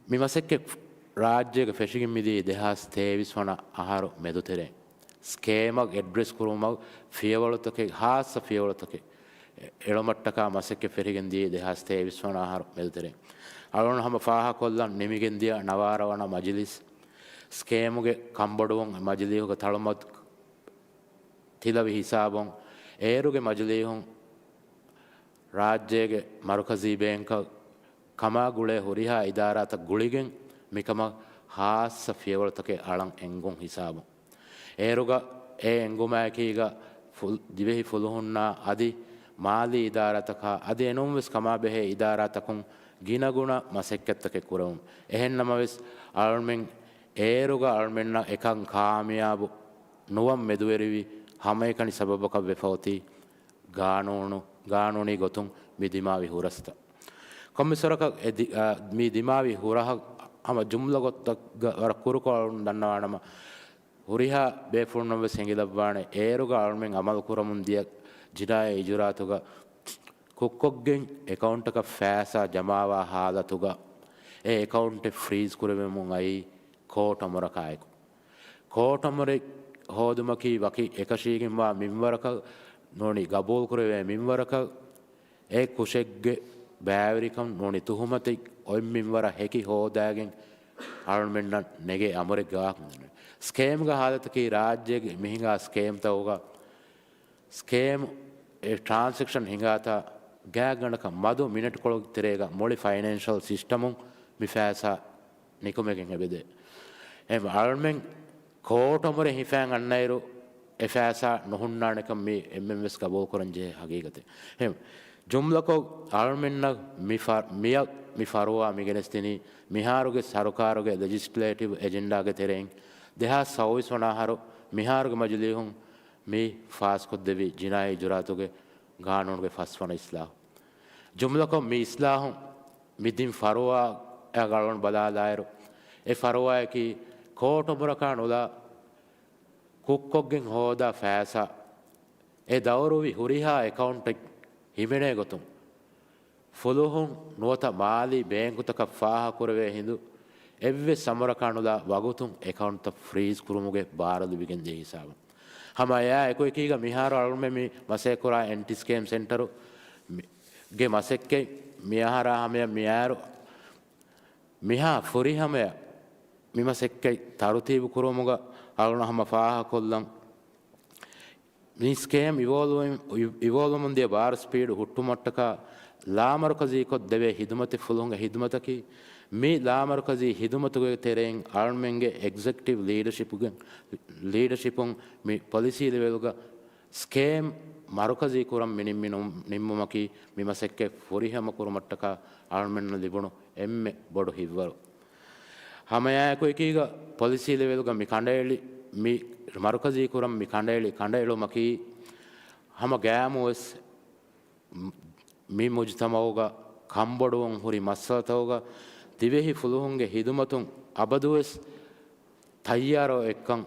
މި މަސައްކަތް ރާއްޖޭގަ ފެށިގެން މިދީ ދެހާސް ތޭވީސް ވަނަ އަހަރު މެދުތެރޭ. ސްކޭމަށް އެޑްރެސް ކުރުމަށް ފިޔަވަޅުތަކެއް، ހާއްސަ ފިޔަވަޅުތަކެއް އެ-، އެޅުމަށްޓަކާ މަސައްކަތް ފެށިގެން ދިޔަ ދެހާސް ތޭވީސް ވަނަ އަހަރު މެދުތެރޭ. އަޅުން ހަމަ ފާހަކޮށްލަން ނިމިގެން ދިޔަ ނަވާރަ ވަނަ މަޖިލިސް، ސްކޭމުގެ ކަންބޮޑުވުން މަޖިލީހުގެ ތަޅުމަ-، ތިލަވި ހިސާބުން އޭރުގެ މަޖިލީހުން ރާއްޖޭގެ މަރުކަޒީ ބޭންކަށް ކަމާ ގުޅޭ ހުރިހާ އިދާރާތައް ގުޅިގެން މިކަމަށް ހާއްސަ ފިޔަވަޅުތަކެއް އަޅަން އެންގުން ހިސާބުން. އޭރުގަ އެ އެންގުމާއެކީގަ ފުލް-، ދިވެހި ފުލުހުންނާ އަދި މާލީ އިދާރާތަކާ އަދި އެނޫންވެސް ކަމާބެހޭ އިދާރާތަކުން ގިނަގުނަ މަސައްކަތްތަކެއް ކުރެވުން. އެހެންނަމަވެސް އަޅުމެން އޭރުގަ އަޅުމެންނަށް އެކަން ކާމިޔާބު ނުވަން މެދުވެރިވި ހަމައެކަނި ސަބަބަކަށް ވެފައޮތީ ގާނޫނު، ގާނޫނީ ގޮތުން މި ދިމާވި ހުރަސްތައް. ކޮންމެސްވަރަކަށް އެ ދި-، އާ، މި ދިމާވި ހުރަހަށް ހަމަ ޖުމްލަ ގޮތަށް ވަރަށް ކުރުކޮށް އަޅުން ދަންނަވާނަމަ، ހުރިހާ ބޭފުޅުންނަށް ވެސް ހިނގިލައްވާނެ، އޭރުގަ އަޅުމެން އަމަލު ކުރަމުން ދިޔަ ޖިނާއީ އިޖުރާތުގަ ކުށްކޮށްގެން އެކައުންޓަކަށް ފައިސާ ޖަމާވާ ހާލަތުގަ، އެ އެކައުންޓެއް ފްރީޒް ކުރެވެމުން އައީ ކޯޓް އަމުރަކާއެކު. ކޯޓް އަމުރެއް ހޯދުމަކީ ވަކި އެކަށީގެންވާ މިންވަރަކަށް ނޫނީ ގަބޫލުކުރެވޭ މިންވަރަކަށް، އެ ކުށެއްގެ ބައިވެރިކަން ނޫނީ ތުހުމަތެއް އޮތް މިންވަރަށް ހެކި ހޯދާގެން އަޅުމެންނަށް ނެގޭ އަމުރެއްގެ ވާހަކަ. ސްކޭމްގެ ހާލަތަކީ ރާއްޖޭގެ މިހިނގާ ސްކޭމްތަކުގަ ސްކޭމް އެ ޓްރާންސެކްޝަން ހިނގާތާ ގާތްގަނޑަކަށް މަދު މިނެޓްކޮޅުގެ ތެރޭގަ މުޅި ފައިނޭންޝަލް ސިސްޓަމުން މި ފައިސާ ނިކުމެގެން އެބަދޭ. އެހެން އަޅުމެން ކޯޓް އަމުރެއް ހިފައިގެން އަންނައިރު އެ ފައިސާ ނުހުންނާނެކަން މި އެންމެންވެސް ގަބޫލުކުރަންޖެހޭ ހަގީގަތެއް. އެހެން ޖުމްލަކޮށް އަޅުމެންނަށް މި ފަ-، މިއަށް މި ފަރުވާ މިގެނެސްދިނީ މިހާރުގެ ސަރުކާރުގެ ލެޖިސްލޭޓިވް އެޖެންޑާގެ ތެރެއިން ދެހާސް ސައުވީސް ވަނަ އަހަރު މިހާރުގެ މަޖިލީހުން މި ފާސްކޮށްދެއްވި ޖިނާއީ ޖުރާތުގެ ގާނޫނުގެ ފަސްވަނަ އިސްލާހު. ޖުމްލަކޮށް މި އިސްލާހުން މި ދިން ފަރުވާއަށް އަޅުން ބަލާލާއިރު، އެ ފަރުވާއަކީ ކޯޓް އަމުރަކާ ނުލާ ކުށްކޮށްގެން ހޯދާ ފައިސާ އެ ދައުރުވި ހުރިހާ އެކައުންޓެއް ހިމެނޭ ގޮތުން، ފުލުހުން ނުވަތަ މާލީ ބޭންކުތަކަށް ފާހަގަކުރެވޭ ހިނދު އެއްވެސް އަމުރަކާ ނުލާ ވަގުތުން އެކައުންޓްތައް ފްރީޒް ކުރުމުގެ ބާރު ލިބިގެން ދިޔަ ހިސާބުން. ހަމަ އެއާ އެކުއެކީގަ މިހާރު އަޅުގަނޑުމެން މި މަސައްކަތް ކުރާ އެންޓި ސްކޭމް ސެންޓަރު މި-، ގެ މަސައްކަތް މިއަހަރާ ހަމަޔަށް މިއާއިރު މިހާ ފުރިހަމަޔަށް މި މަސައްކަތް ތަރުތީބު ކުރުމުގަ އަޅުގަނޑު ހަމަ ފާހަގަކޮށްލަން. މި ސްކޭމް އިވޯލްވު-، އިވޯލްވުމުން ދިޔަ ބާރު ސްޕީޑު ހުއްޓުމަށްޓަކާ ލާމަރުކަޒީކޮށް ދެވޭ ހިދުމަތެއް ފުލުހުންގެ ހިދުމަތަކީ، މި ލާމަރުކަޒީ ހިދުމަތުގެ ތެރެއިން އަޅުމެންގެ އެގްޒެކްޓިވް ލީޑަޝިޕުގެ، ލީޑަޝިޕުން މި ޕޮލިސީ ލެވެލްގަ ސްކޭމް މަރުކަޒީ ކުރަން މި ނިންމި ނު-، ނިންމުމަކީ މި މަސައްކަތް ފުރިހަމަ ކުރުމަށްޓަކާ އަޅުމެންނަށް ލިބުނު އެންމެ ބޮޑު ހިތްވަރު. ހަމައެއާއެކު އެކީގަ ޕޮލިސީ ލެވެލްގަ މި ކަނޑައެޅި، މި މަރުކަޒީ ކުރަން މި ކަނޑައެޅި ކަނޑައެޅުމަކީ ހަމަ ގައިމުވެސް މި މުޖުތަމައުގަ ކަންބޮޑުވުން ހުރި މައްސަލަތަކުގަ ދިވެހި ފުލުހުންގެ ހިދުމަތުން އަބަދުވެސް ތައްޔާރު އެއްކަން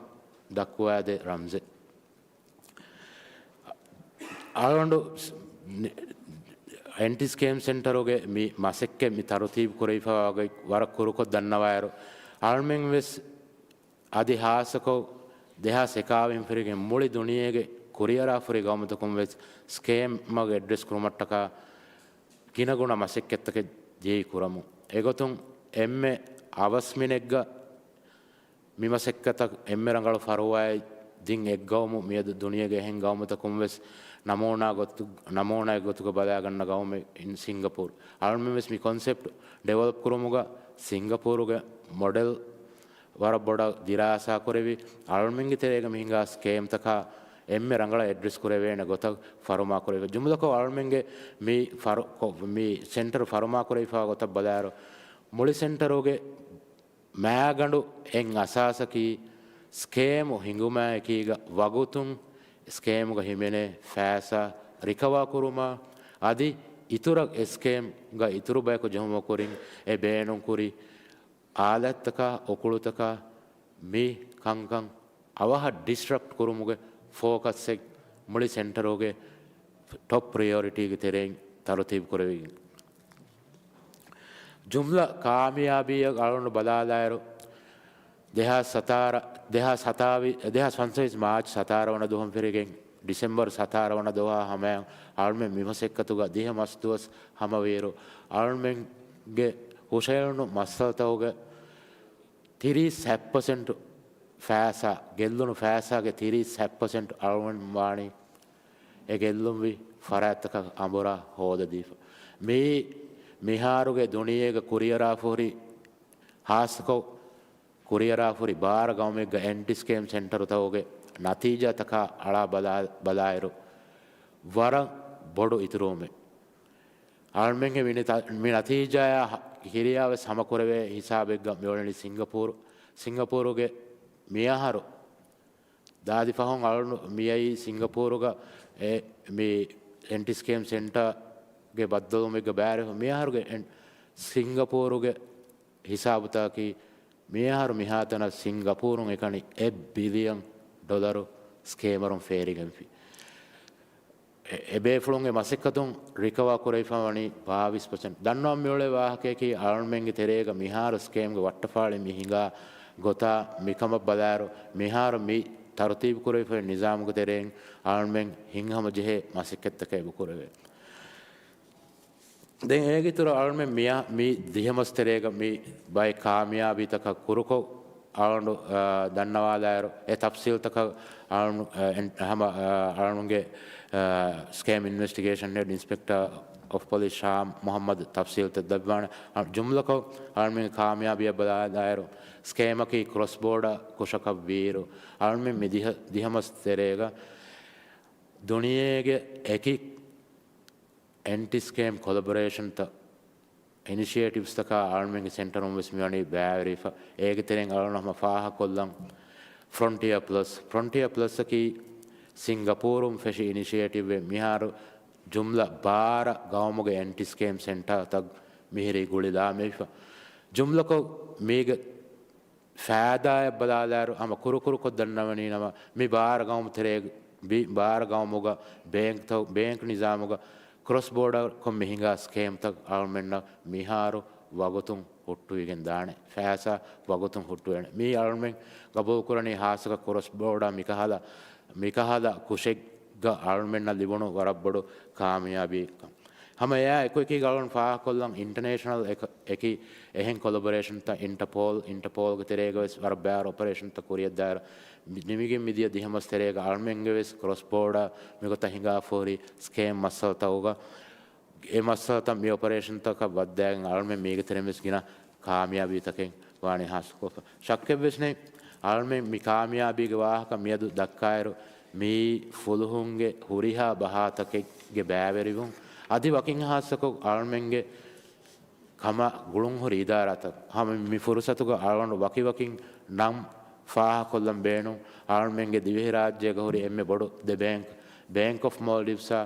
ދައްކުވާދޭ ރަމްޒެއް. އަޅުގަނޑު ސް-، ނި-، އެންޓި ސްކޭމް ސެންޓަރުގެ މި މަސައްކަތް މި ތަރުތީބު ކުރެވިފައިވާ ވަރަށް ކުރުކޮށް ދަންނަވާއިރު، އަޅުމެން ވެސް އަދި ހާއްސަކޮށް ދެހާސް އެކާވީސް ފެށިގެން މުޅި ދުނިޔޭގެ ކުރިއަރާފުރި ގައުމުތަކުން ވެސް ސްކޭމް އެއްޑްރެސް ކުރުމަށްޓަކާ ގިނަގުނަ މަސައްކަތްތަކެއް ދިޔައީ ކުރަމުން. އެގޮތުން އެންމެ އަވަސް މިނެއްގަ މި މަސައްކަތަށް އެންމެ ރަނގަޅު ފަރުވާއެއް ދިން އެއްގައުމު މިއަދު ދުނިޔޭގެ އެހެން ގައުމުތަކުން ވެސް ނަމޫނާ ގޮތު، ނަމޫނާއެއް ގޮތުގަ ބަލާގަންނަ ގައުމެއް ސިންގަޕޫރު. އަޅުމެން ވެސް މި ކޮންސެޕްޓް ޑިވެލޮޕް ކުރުމުގަ ސިންގަޕޫރުގެ މޮޑެލް ވަރަށް ބޮޑަށް ދިރާސާ ކުރެވި، އަޅުމެންގެ ތެރޭގަ މި ހިނގާ ސްކޭމްތަކާ އެންމެ ރަނގަޅަށް އެއްޑްރެސް ކުރެވޭނެ ގޮތަށް ފަރުމާ ކުރެވި. ޖުމްލަކޮށް އަޅުމެންގެ މި ފަރު، ކޮ، މި ސެންޓަރު ފަރުމާ ކުރެވިފާ ގޮތަށް ބަލާއިރު، މުޅި ސެންޓަރުގެ މާގަނޑު އެއް އަސާސަކީ، ސްކޭމު ހިނގުމާއެކީގަ ވަގުތުން ސްކޭމުގަ ހިމެނޭ ފައިސާ ރިކަވާ ކުރުމާ، އަދި އިތުރަށް އެ ސްކޭމްގަ އިތުރު ބަޔަކު ޖެހުމުގެ ކުރިން އެ ބޭނުންކުރި އާލާތްތަކާ، އުކުޅުތަކާ މި ކަންކަން އަވަހަށް ޑިސްރަޕްޓް ކުރުމުގެ ފޯކަސްއެއް މުޅި ސެންޓަރުގެ ޓޮޕް ޕްރިއޮރިޓީގެ ތެރެއިން ތަރުތީބު ކުރެވިގެން. ޖުމްލަ ކާމިޔާބީއަށް އަޅުގަނޑު ބަލާލާއިރު، ދެހާސް ސަތާރަ، ދެހާސް ސަތާވީސް، ދެހާސް ފަންސަވީސް މާޗް ސަތާރަ ވަނަ ދުވަހުން ފެށިގެން ޑިސެމްބަރު ސަތާރަ ވަނަ ދުވަހާ ހަމަޔަށް އަޅުމެން މި މަސައްކަތުގަ ދިހަ މަސް ދުވަސް ހަމަވިއިރު، އަޅުމެންގެ ހުށައެޅުނު މައްސަލަތަކުގެ ތިރީސް ހަތް ޕަސެންޓު ފައިސާ، ގެއްލުނު ފައިސާގެ ތިރީސް ހަތް ޕަސެންޓު އަޅުމެން ވާނީ އެ ގެއްލުންވި ފަރާތްތަކަށް އަނބުރާ ހޯދަދީފަ. މިއީ މިހާރުގެ ދުނިޔޭގަ ކުރިއަރާފަހުރި، ހާއްސަކޮށް ކުރިއަރާފަހުރި ބާރަ ގައުމެއްގަ އެންޓި ސްކޭމް ސެންޓަރުތަކުގެ ނަތީޖާތަކާ އަޅާ ބަލާ، ބަލާއިރު، ވަރަށް ބޮޑު އިތުރުވުމެއް. އަޅުމެންގެ މި ނިތާ، މި ނަތީޖާޔާ ކިރިޔާވެސް ހަމަކުރެވޭ ހިސާބެއްގަ މިއުޅެނީ ސިންގަޕޫރު، ސިންގަޕޫރުގެ މިއަހަރު ދާދި ފަހުން އަޅުން މިއައީ ސިންގަޕޫރުގަ އެ، މި އެންޓި ސްކޭމް ސެންޓާގެ ބައްދަލުވުމެއްގަ ބައިވެރިވެފަ. މިއަހަރުގެ އެން، ސިންގަޕޫރުގެ ހިސާބުތަކަކީ މިއަހަރު މިހާތަނަށް ސިންގަޕޫރުން އެކަނި އެއް ބިލިއަން ޑޮލަރު ސްކޭމަރުން ފޭރިގެންފި. އެ، އެބޭފުޅުންގެ މަސައްކަތުން ރިކަވާ ކުރެވިފަ ވަނީ ބާވީސް ޕަސެންޓް. ދަންނަވަން މިއުޅޭ ވާހަކަޔަކީ، އަޅުމެންގެ ތެރޭގަ މިހާރު ސްކޭމްގެ ވައްޓަފާޅި މި ހިނގާ ގޮތާ މިކަމަށް ބަލާއިރު، މިހާރު މި ތަރުތީބު ކުރެވިފައި ނިޒާމުގެ ތެރެއިން އަޅުމެން ހިނގަމަޖެހޭ މަސައްކަތްތަކެއް އެބަ ކުރެވޭ. ދެން އޭގެ އިތުރަށް އަޅުމެން މިއާ، މި ދިހަ މަސް ތެރޭގަ މި ބައެއް ކާމިޔާބީތަކަށް ކުރުކޮށް އަޅުނޑު، އާ، ދަންނަވާލާއިރު، އެ ތަފްސީލްތަކަށް އަޅުނޑު، އާ، އެން، ހަމަ، އާ، އަޅުނޑުގެ، އާ، ސްކޭމް އިންވެސްޓިގޭޝަން ހެޑް އިންސްޕެކްޓަރ އޮފް ޕޮލިސް ޝާމް މުހައްމަދު ތަފްސީލްތައް ދެއްވާނެ. އަ، ޖުމްލަކޮށް އަޅުމެންގެ ކާމިޔާބީއަށް ބަލާލާއިރު، ސްކޭމަކީ ކްރޮސް ބޯޑަ ކުށަކަށް ވީއިރު، އަޅުމެން މި ދިހަ، ދިހަ މަސް ތެރޭގަ ދުނިޔޭގެ އެކި އެންޓި ސްކޭމް ކޮލަބޮރޭޝަންތައް، އިނިޝިއޭޓިވްސްތަކާ އަޅުމެންގެ ސެންޓަރުން ވެސް މިވަނީ ބައިވެރިވެފަ. އޭގެ ތެރެއިން އަޅުން ހަމަ ފާހަގަކޮށްލަން ފްރޮންޓިއާ ޕްލަސް. ފްރޮންޓިއާ ޕްލަސްއަކީ ސިންގަޕޫރުން ފެށި އިނިޝިއޭޓިވްއެއް. މިހާރު ޖުމްލަ ބާރަ ގައުމުގެ އެންޓި ސްކޭމް ސެންޓާތައް މިހިރީ ގުޅިލާމެވިފަ. ޖުމްލަކޮށް މީގެ ފައިދާއަށް ބަލާލާއިރު، ހަމަ ކުރުކުރުކޮށް ދަންނަވަނީ ނަމަ، މި ބާރަ ގައުމު ތެރޭ، ބި، ބާރަ ގައުމުގަ ބޭންކްތައް، ބޭންކް ނިޒާމުގަ ކްރޮސް ބޯޑަރކޮށް މި ހިނގާ ސްކޭމްތައް އަޅުމެންނަށް މިހާރު ވަގުތުން ހުއްޓުވިގެން ދާނެ. ފައިސާ ވަގުތުން ހުއްޓުވޭނެ. މީ އަޅުމެން ގަބޫލުކުރަނީ ހާއްސަކޮށް ކްރޮސް ބޯޑަރ މިކަހަލަ، މިކަހަލަ ކުށެއްގަ އަޅުމެންނަށް ލިބުނު ވަރަށް ބޮޑު ކާމިޔާބީކަން. ހަމަ އެއާ އެކުއެކީގަ އަޅުން ފާހަގަކޮށްލަން އިންޓަނޭޝަނަލް އެކ، އެކި އެހެން ކޮލަބޮރޭޝަންތައް އިންޓަޕޯލް، އިންޓަޕޯލްގެ ތެރޭގަ ވެސް ވަރަށް ބާރަ އޮޕަރޭޝަންތައް ކުރިއަށްދާއިރު، މި، ނިމިގެން މިދިޔަ ދިހަ މަސް ތެރޭގަ އަޅުމެންގެ ވެސް ކްރޮސް ބޯޑަރ މިގޮތަށް ހިނގާފަހުރި ސްކޭމް މައްސަލަތަކުގަ، އެ މައްސަލަތައް މި އޮޕަރޭޝަންތަކަށް ވައްދާގެން އަޅުމެން މީގެ ތެރެއިން ވެސް ގިނަ ކާމިޔާބީތަކެއް ވާނީ ހާއްސަކޮށްފަ. ޝައްކެއްވެސް ނެތް، އަޅުމެން މި ކާމިޔާބީގެ ވާހަކަ މިއަދު ދައްކާއިރު، މިއީ ފުލުހުންގެ ހުރިހާ ބަހާތަކެއްގެ ބައިވެރިވުން. އަދި ވަކިން ހާއްސަކޮށް އަޅުމެންގެ ކަމަށް ގުޅުންހުރި އިދާރާތައް. ހަމަ މި ފުރުސަތުގަ އަޅުގަނޑު ވަކިވަކިން ނަން ފާހަގަކޮށްލަން ބޭނުން. އަޅުމެންގެ ދިވެހިރާއްޖޭގަ ހުރި އެންމެ ބޮޑު ދެ ބޭންކް، ބޭންކް އޮފް މޯލްޑިވްސްއާ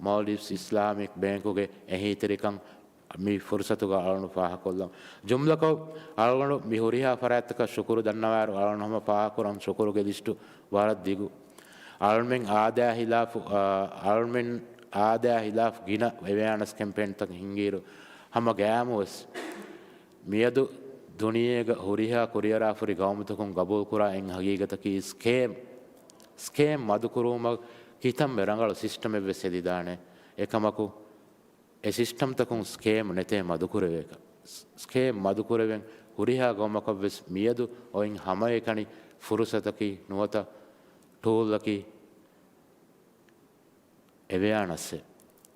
މޯލްޑިވްސް އިސްލާމިކް ބޭންކުގެ އެހީތެރިކަން މި ފުރުސަތުގަ އަޅުގަނޑު ފާހަގަކޮށްލަން. ޖުމްލަކޮށް، އަޅުގަނޑު މި ހުރިހާ ފަރާތްތަކަށް ޝުކުރު ދަންނަވާއިރު، އަޅުގަނޑު ހަމަ ފާހަގަކުރަން ޝުކުރުގެ ލިސްޓު ވަރަށް ދިގު. އަޅުމެން އާދައާ ހިލާފު، އާ، އަޅުމެން އާދަޔާ ހިލާފް ގިނަ އެވެއާނަސް ކެމްޕޭންތައް ހިންގިއިރު، ހަމަ ގަޔާމުވެސް މިއަދު ދުނިޔޭގަ ހުރިހާ ކުރިއަރާފުރި ގައުމުތަކުން ގަބޫލުކުރާ އެއް ހަގީގަތަކީ ސްކޭމް. ސްކޭމް މަދުކުރުމަށް ކިތަންމެ ރަނގަޅު ސިސްޓަމެއްވެސް ހެދިދާނެ. އެކަމަކު، އެ ސިސްޓަމްތަކުން ސްކޭމް ނެތޭ މަދުކުރެވޭކަށް. ސްކޭމް މަދުކުރެވެން ހުރިހާ ގައުމަކަށްވެސް މިއަދު އޮތް ހަމައެކަނި ފުރުސަތަކީ ނުވަތަ ޓޫލްއަކީ އެވެއާނަސްއެއް.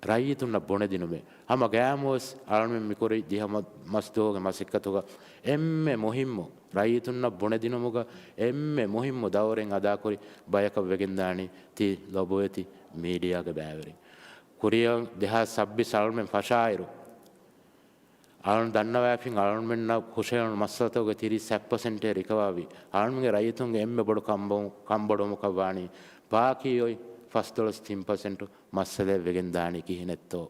ރައްޔިތުންނަށް ބުނެދިނުމޭ. ހަމަ ގަޔާމުވެސް އަޅަމެން މިކުރި ދިހަ މަ-، މަސްދުވަހުގެ މަސައްކަތުގަ އެންމެ މުހިއްމު، ރައްޔިތުންނަށް ބުނެދިނުމުގަ އެންމެ މުހިއްމު ދައުރެއް އަދާކުރި ބަޔަކަށް ވެގެންދާނީ ތި ލޮބުވެތި މީޑިއާގެ ބައިވެރިން. ކުރިއަށް ދެހާސް ސައްބީސް އަޅަމެން ފަށާއިރު، އަޅުން ދަންނަވައިފިން އަޅުންމެންނަށް ހުށަހެޅުނު މައްސަލަތަކުގެ ތިރީސް ސައްޕަސެންޓޭ ރިކަވާވި. އަޅުންގެ ރައްޔިތުންގެ އެންމެ ބޮޑު ކަންބޮ-، ކަންބޮޑުވުމަކަށް ވާނީ ބާކީ އޮތް ފަސްދޮޅަސް ތިން ޕަސެންޓު މައްސަލައެއް ވެގެން ދާނީ ކިހިނެއްތޯ.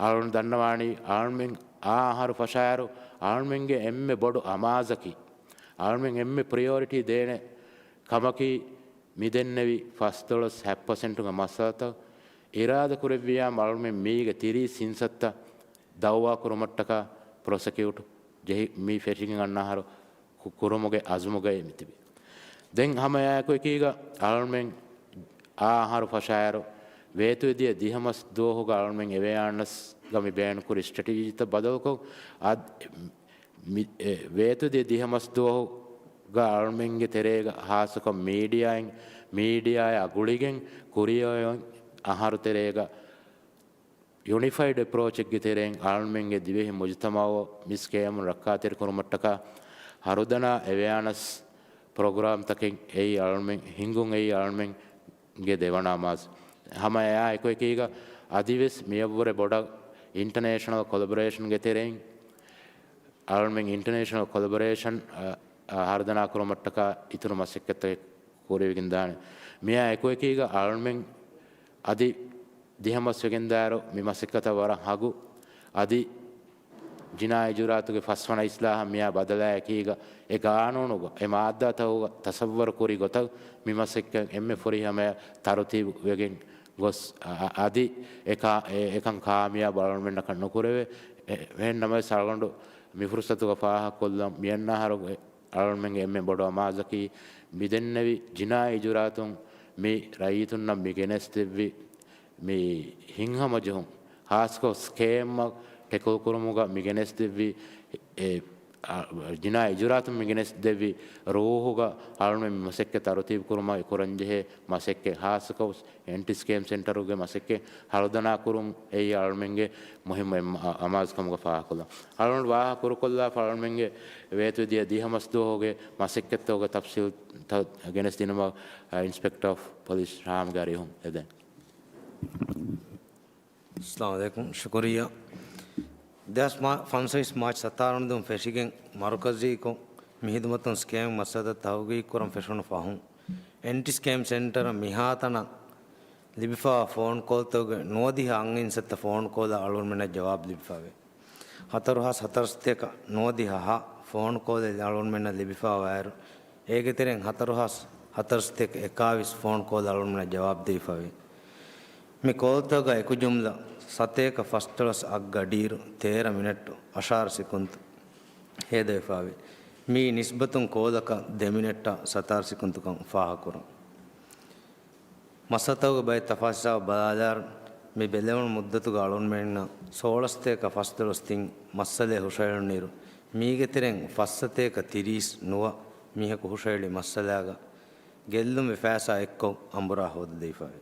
އަޅުން ދަންނަވާނީ އަޅުމެން އާ އަހަރު ފަށާއިރު އަޅުމެންގެ އެންމެ ބޮޑު އަމާޒަކީ، އަޅުމެން އެންމެ ޕްރިޔޯރިޓީ ދޭނެ ކަމަކީ މިދެންނެވި ފަސްދޮޅަސް ހަތް ޕަސެންޓުގެ މައްސަލަތައް އިރާދަކުރެއްވިޔާމު އަޅުމެން މީގެ ތިރީސް ސިންސައްތައް ދައުވާކުރުމަށްޓަކާ ޕްރޮސެކިއުޓް ޖެހި މި ފެށިގެން އަންނަ އަހަރު ކު-، ކުރުމުގެ އަޒުމުގައި މިތިބި. ދެން ހަމަ އެއާއެކު އެކީގަ އަޅުމެން އާ އަހަރު ފަށާއިރު، ވޭތުވެދިޔަ ދިހަ މަސް ދުވަހުގަ އަޅުމެން އެވެއާނަސްގަ މި ބޭނުންކުރި ސްޓްރެޓެޖީތައް ބަދަލުކޮށް، އަދް-، މި-، އެ، ވޭތުވެދިޔަ ދިހަ މަސް ދުވަހުގަ އަޅުމެންގެ ތެރޭގަ ހާއްސަކޮށް މީޑިއާއިން، މީޑިއާއާ ގުޅިގެން ކުރިއަށް އަހަރު ތެރޭގަ ޔުނިފައިޑް އެޕްރޯޗެއްގެ ތެރެއިން އަޅުމެންގެ ދިވެހި މުޖުތަމައު މި ސްކޭމުން ރައްކާތެރިކުރުމަށްޓަކާ ހަރުދަނާ އެވެއާނަސް ޕްރޮގްރާމްތަކެއް އެއީ އަޅުމެން ހިންގުން އެއީ އަޅުމެންގެ ދެވަނަ އަމާޒު. ހަމަ އެއާ އެކުއެކީގަ އަދިވެސް މިއަށްވުރެ ބޮޑަށް އިންޓަނޭޝަނަލް ކޮލަބޮރޭޝަންގެ ތެރެއިން އަޅުމެން އިންޓަނޭޝަނަލް ކޮލަބޮރޭޝަން، އަ، އަ، ހަރުދަނާ ކުރުމަށްޓަކާ އިތުރު މަސައްކަތްތަކެއް ކުރެވިގެންދާނެ. މިއާ އެކުއެކީގަ އަޅުމެން އަދި ދިހަ މަސް ވެގެންދާއިރު މި މަސައްކަތަށް ވަރަށް ހަގު. އަދި ޖިނާއީ ޖުރާތުގެ ފަސްވަނަ އިސްލާހަށް މިއާ ބަދަލާއެކީގަ އެ ގާނޫނުގަ އެ މާއްދާތަކުގަ ތަސައްވަރު ކުރި ގޮތަށް މި މަސައްކަތް އެންމެ ފުރިހަމަޔަށް ތަރުތީބު ވެގެން ގޮސް، އަ-، އަ-، އަދި އެ ކާ-، އެ-، އެކަން ކާމިޔާބު އަޅުގަނޑުމެންނަކަށް ނުކުރެވޭ. އެ-، އެހެން ނަމަވެސް އަޅުގަނޑު މި ފުރުސަތުގަ ފާހަގަކޮށްލަން މިއަންނަ އަހަރު އަޅުމެންގެ އެންމެ ބޮޑު އަމާޒަކީ މިދެންނެވި ޖިނާއީ ޖުރާތުން މި ރައްޔިތުންނަށް މި ގެނެސްދެއްވި މި ހިތްހަމަޖެހުން، ހާއްސަކޮށް ސްކޭމްއަށް ޓެކުލް ކުރުމުގަ މި ގެނެސްދެއްވި އެ، އަ، ޖިނާއީ ޖުރާތުން މި ގެނެސްދެއްވި ރޫހުގަ އަޅުމެން މި މަސައްކަތް ތަރުތީބު ކުރުމަށް އެ ކުރަންޖެހޭ މަސައްކަތް، ހާއްސަކޮށް އެންޓި ސްކޭމް ސެންޓަރުގެ މަސައްކަތް ހަރުދަނާ ކުރުން އެއީ އަޅުމެންގެ މުހިއްމު އެއް އަ-، އަމާޒުކަމުގަ ފާހަގަކޮށްލަން. އަޅުގަނޑު ވާހަކަ ކުރުކޮށްލާފަ އަޅުމެންގެ ވޭތުވެދިޔަ ދިހަ މަސް ދުވަހުގެ މަސައްކަތްތަކުގެ ތަފްސީލްތައް ގެނެސްދިނުމަށް، އަ، އިންސްޕެކްޓަރ އޮފް ޕޮލިސް ޝާމްގެ އަރިހުން އެދެން. އައްސަލާމު ޢަލައިކުމް. ޝުކުރިއްޔާ. ދެހާސް މާ-، ފަންސަވީސް މާޗް ސަތާރަ ދުވަހު ފެށިގެން މަރުކަޒީކޮށް، މި ހިދުމަތުން ސްކޭމް މައްސަލަތައް ތަހުގީގުކުރަން ފެށުނު ފަހުން، އެންޓި ސްކޭމް ސެންޓަރ މިހާތަނަށް ލިބިފާ ފޯން ކޯލްތަކުގެ ނުވަދިހަ އަށް އިން ސައްތަ ފޯން ކޯލަށް އަޅުގަނޑުމެންނަށް ޖަވާބު ލިބިފައެވެ. ހަތަރު ހާސް ހަތަރު ސަތޭކަ ނުވަދިހަ ހަ ފޯން ކޯލެއް އަޅުގަނޑުމެންނަށް ލިބިފާވާއިރު، އޭގެ ތެރެއިން ހަތަރު ހާސް ހަތަރު ސަތޭކަ އެކާވީސް ފޯން ކޯލް އަޅުގަނޑުމެންނަށް ޖަވާބު ދެވިފައެވެ. މި ކޯލްތަކުގަ އެކު ޖުމްލަ ސަތޭކަ ފަސްދޮޅަސް އަށް ގަޑިއިރު ތޭރަ މިނެޓު އަށާރަ ސެކުންތު ހޭދަވެފައެވެ. މިއީ ނިސްބަތުން ކޯލަކަށް ދެ މިނެޓަށް ސަތާރަ ސެކުންތުކަން ފާހަގަކުރަން. މައްސަލަތަކުގެ ބައެއް ތަފާސް ހިސާބު ބަލާލާއިރު، މި ބެލެވުނު މުއްދަތުގަ އަޅުގަނޑުމެންނަށް ސޯޅަ ސަތޭކަ ފަސްދޮޅަސް ތިން މައްސަލައެއް ހުށަހެޅުނުއިރު، މީގެ ތެރެއިން ފަސް ސަތޭކަ ތިރީސް ނުވަ މީހަކު ހުށަހެޅި މައްސަލާގަ ގެއްލުންވި ފައިސާ އެއްކޮށް އަނބުރާ ހޯދަދީފައެވެ.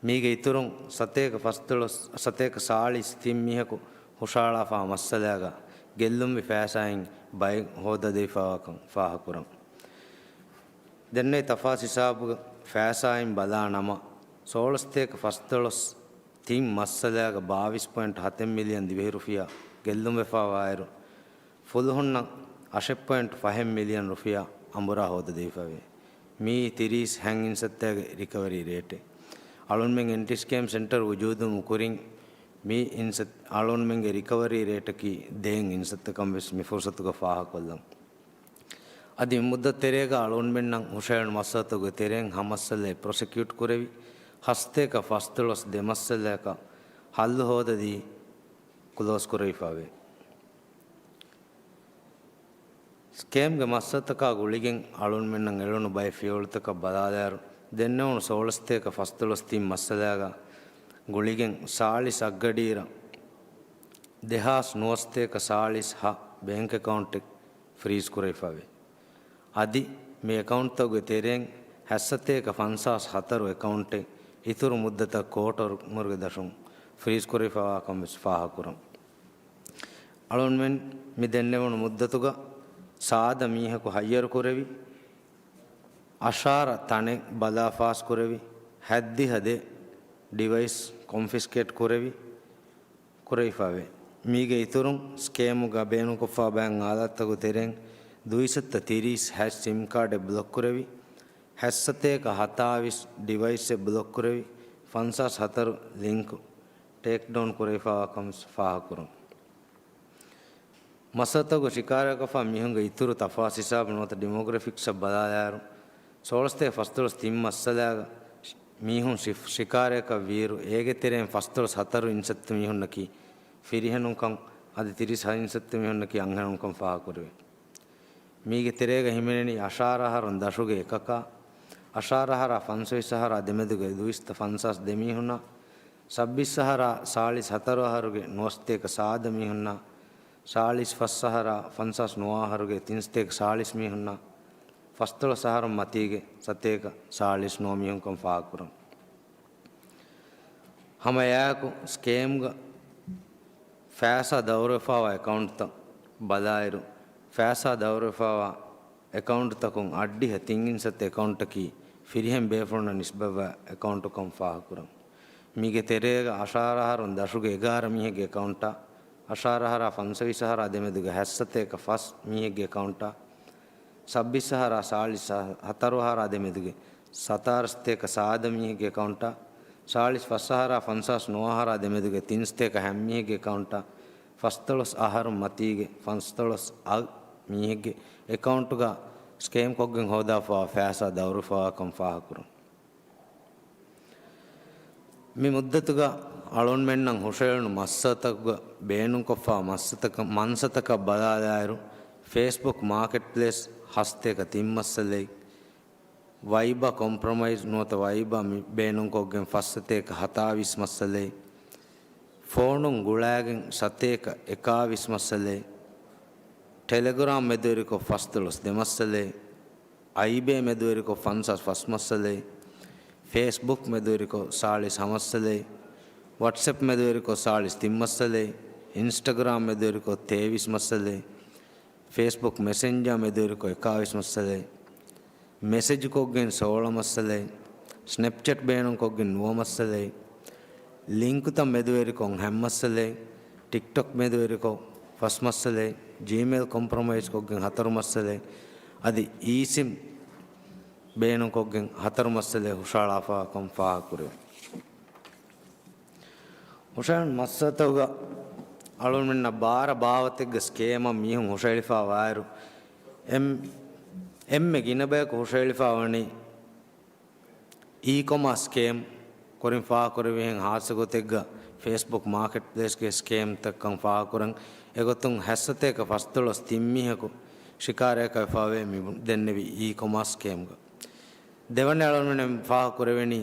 މީގެ އިތުރުން ސަތޭކަ ފަސްދޮޅަސް، ސަތޭކަ ސާޅީސް ތިން މީހަކު ހުށަހަޅާފާ މައްސަލާގަ ގެއްލުންވި ފައިސާއިން ބައެއް ހޯދަދީފާވާކަން ފާހަގަކުރަން. ދެންނެވި ތަފާސް ހިސާބުގެ ފައިސާއިން ބަލާ ނަމަ، ސޯޅަ ސަތޭކަ ފަސްދޮޅަސް ތިން މައްސަލާގަ ބާވީސް ޕޮއިންޓް ހަތެއް މިލިއަން ދިވެހި ރުފިޔާ ގެއްލުންވެފާވާއިރު، ފުލުހުންނަށް އަށެއް ޕޮއިންޓް ފަހެއް މިލިއަން ރުފިޔާ އަނބުރާ ހޯދަދީފައެވެ. މިއީ ތިރީސް ހަތް އިންސައްތައިގެ ރިކަވަރީ ރޭޓެއް. އަޅުންމެން އެންޓި ސްކޭމް ސެންޓަރ ވުޖޫދު ނުކުރިން މި އިންސަ-، އަޅުންމެންގެ ރިކަވަރީ ރޭޓަކީ ދޭއް އިންސައްތަކަން ވެސް މި ފުރުސަތުގަ ފާހަގަކޮށްލަން. އަދި މި މުއްދަތު ތެރޭގަ އަޅުންމެންނަށް ހުށަހެޅުނު މައްސަލަތަކުގެ ތެރެއިން ހަ މައްސަލައެއް ޕްރޮސެކިއުޓް ކުރެވި، ހަސަތޭކަ ފަސްދޮޅަސް ދެ މައްސަލައަކަށް ހައްލު ހޯދަދީ ކްލޯޒް ކުރެވިފައެވެ. ސްކޭމްގެ މައްސަލަތަކާ ގުޅިގެން އަޅުންމެންނަށް އެޅުނު ބައެއް ފިޔަވަޅުތަކަށް ބަލާލާއިރު، ދެންނެވުނު ސޯޅަސްތޭކަ ފަސްދޮޅަސް ތިން މައްސަލައިގަ ގުޅިގެން ސާޅީސް އަށްގަޑިއިރަށް ދެހާސް ނުވަސްތޭކަ ސާޅީސް ހަ ބޭންކް އެކައުންޓެއް ފްރީޒް ކުރެވިފައެވެ. އަދި މި އެކައުންޓްތަކުގެ ތެރެއިން ހަސަތޭކަ ފަންސާސް ހަތަރު އެކައުންޓެއް އިތުރު މުއްދަތަށް ކޯޓަރު އުމުރުގެ ދަށުން ފްރީޒް ކުރެވިފައިވާ ކަމަށް ވެސް ފާހަގަކުރަން. އަޅުންމެން މި ދެންނެވުނު މުއްދަތުގަ ސާދަ މީހަކު ހައްޔަރު ކުރެވި، އަށާރަ ތަނެއް ބަލާ ފާސް ކުރެވި، ހައްދިހަ ދެ ޑިވައިސް ކޮންފިސްކޭޓް ކުރެވި، ކުރެވިފައެވެ. މީގެ އިތުރުން، ސްކޭމުގަ ބޭނުންކޮށްފަ ބައެއް އާލާތްތަކުގެ ތެރެއިން ދުއިސައްތަ ތިރީސް ހައެއް ސިމް ކާޑެއް ބްލޮކް ކުރެވި، ހައްސަތޭކަ ހަތާވީސް ޑިވައިސްއެއް ބްލޮކް ކުރެވި، ފަންސާސް ހަތަރު ލިންކު ޓޭކްޑައުން ކުރެވިފައިވާ ކަމަށް ފާހަގަކުރުން. މައްސަލަތަކުގެ ޝިކާރައަކަށްފަހު މީހުންގެ އިތުރު ތަފާސް ހިސާބު ނުވަތަ ޑިމޮގްރެފިކްސްއަށް ބަލާލާއިރު، ސޯޅަސްތޭކަ ފަސްދޮޅަސް ތިން މައްސަލައިގަ މީހުން ޝި-، ޝިކާރައަކަށް ވިއިރު، އޭގެ ތެރެއިން ފަސްދޮޅަސް ހަތަރު އިންސައްތަ މީހުންނަކީ ފިރިހެނުންކަން، އަދި ތިރީސް ހަ އިންސައްތަ މީހުންނަކީ އަންހެނުންކަން ފާހަގަކުރެވޭ. މީގެ ތެރޭގަ ހިމެނެނީ އަށާރަ އަހަރުން ދަށުގެ އެކަކާ، އަށާރަ އަހަރާ ފަންސަވީސް އަހަރާ ދެމެދުގެ ދުއިސައްތަ ފަންސާސް ދެ މީހުންނާ، ސައްބީސް އަހަރާ ސާޅީސް ހަތަރު އަހަރުގެ ނުވަސަތޭކަ ސާދަ މީހުންނާ، ސާޅީސް ފަސް އަހަރާ ފަންސާސް ނުވަ އަހަރުގެ ތިންސަތޭކަ ސާޅީސް މީހުންނާ، ފަސްދޮޅަސް އަހަރުން މަތީގެ ސަތޭކަ ސާޅީސް ނުވަ މީހުންކަން ފާހަގަކުރަން. ހަމައެއާއެކު ސްކޭމްގަ ފައިސާ ދައުރުވެފައިވާ އެކައުންޓްތައް ބަލާއިރު، ފައިސާ ދައުރުވެފައިވާ އެކައުންޓްތަކުން އަށްޑިހަ ތިން އިންސައްތަ އެކައުންޓަކީ ފިރިހެން ބޭފުޅުންނަށް ނިސްބަތްވާ އެކައުންޓުކަން ފާހަގަކުރަން. މީގެ ތެރޭގަ އަށާރަ އަހަރުން ދަށުގެ އެގާރަ މީހެއްގެ އެކައުންޓާ، އަށާރަ އަހަރާ ފަންސަވީސް އަހަރާ ދެމެދުގެ ހައްސަތޭކަ ފަސް މީހެއްގެ އެކައުންޓާ، ސައްބީސް އަހަރާ ސާޅީސް ހަތަރު އަހަރާ ދެމެދުގެ ސަތާރަ ސަތޭކަ ސާދަ މީހެއްގެ އެކައުންޓާ، ސާޅީސް ފަސް އަހަރާ ފަންސާސް ނުވަ އަހަރާ ދެމެދުގެ ތިން ސަތޭކަ ހަ މީހެއްގެ އެކައުންޓާ، ފަސްދޮޅަސް އަހަރުން މަތީގެ ފަންސަވީސް އަށް މީހެއްގެ އެކައުންޓުގަ ސްކޭމް ކޮށްގެން ހޯދާފައިވާ ފައިސާ ދައުރުވެފައިވާކަން ފާހަގަކުރުން. މި މުއްދަތުގަ އަޅުންމެންނަށް ހުށައެޅުނު މައްސަލަތަކުގަ ބޭނުންކޮށްފައިވާ މައްސަތަކަ-، މައްސަތަކަށް ބަލާލާއިރު، ފޭސްބުކް މާކެޓްޕްލޭސް ހަސަތޭކަ ތިން މައްސަލައެއް، ވައިބާ ކޮމްޕްރޮމައިޒް ނުވަތަ ވައިބާ މި-، ބޭނުންކޮށްގެން ފަސް ސަތޭކަ ހަތާވީސް މައްސަލައެއް، ފޯނުން ގުޅާގެން ސަތޭކަ އެކާވީސް މައްސަލައެއް، ޓެލެގްރާމް މެދުވެރިކޮށް ފަސްދޮޅަސް ދެ މައްސަލައެއް، އައިބޭ މެދުވެރިކޮށް ފަންސާސް ފަސް މައްސަލައެއް، ފޭސްބުކް މެދުވެރިކޮށް ސާޅީސް ހަ މައްސަލައެއް، ވަޓްސްއެޕް މެދުވެރިކޮށް ސާޅީސް ތިން މައްސަލައެއް، އިންސްޓަގްރާމް މެދުވެރިކޮށް ތޭވީސް މައްސަލައެއް، ފޭސްބުކް މެސެންޖާ މެދުވެރިކޮށް އެކާވީސް މައްސަލައެއް، މެސެޖުކޮށްގެން ސޯޅަ މައްސަލައެއް، ސްނެޕްޗެޓް ބޭނުންކޮށްގެން ނުވަ މައްސަލައެއް، ލިންކުތައް މެދުވެރިކޮށް ހަ މައްސަލައެއް، ޓިކްޓޮކް މެދުވެރިކޮށް ފަސް މައްސަލައެއް، ޖީމެއިލް ކޮމްޕްރޮމައިޒްކޮށްގެން ހަތަރު މައްސަލައެއް، އަދި އީސިމް ބޭނުންކޮށްގެން ހަތަރު މައްސަލައެއް ހުށަހަޅާފައިވާކަން ފާހަގަކުރެވޭ. ހުށަހެޅުނު މައްސަލަތަކުގަ އަޅުގަނޑުމެންނަށް ބާރަ ބާވަތެއްގެ ސްކޭމަށް މީހުން ހުށަހެޅިފައިވާއިރު، އެން-، އެންމެ ގިނަ ބަޔަކު ހުށަހެޅިފައިވަނީ އީ ކޮމާސް ސްކޭމް ކުރިން ފާހަގަކުރެވިހެން ހާއްސަ ގޮތެއްގަ ފޭސްބުކް މާކެޓްޕްލޭސްގެ ސްކޭމްތައްކަން ފާހަގަކުރަން. އެގޮތުން ހަތްސަތޭކަ ފަސްދޮޅަސް ތިން މީހަކު ޝިކާރައަކަށް ވެފައިވޭ މި ދެންނެވި އީ ކޮމާސް ސްކޭމްގަ. ދެވަނަ އަޅުގަނޑުމެން ފާހަގަކުރެވެނީ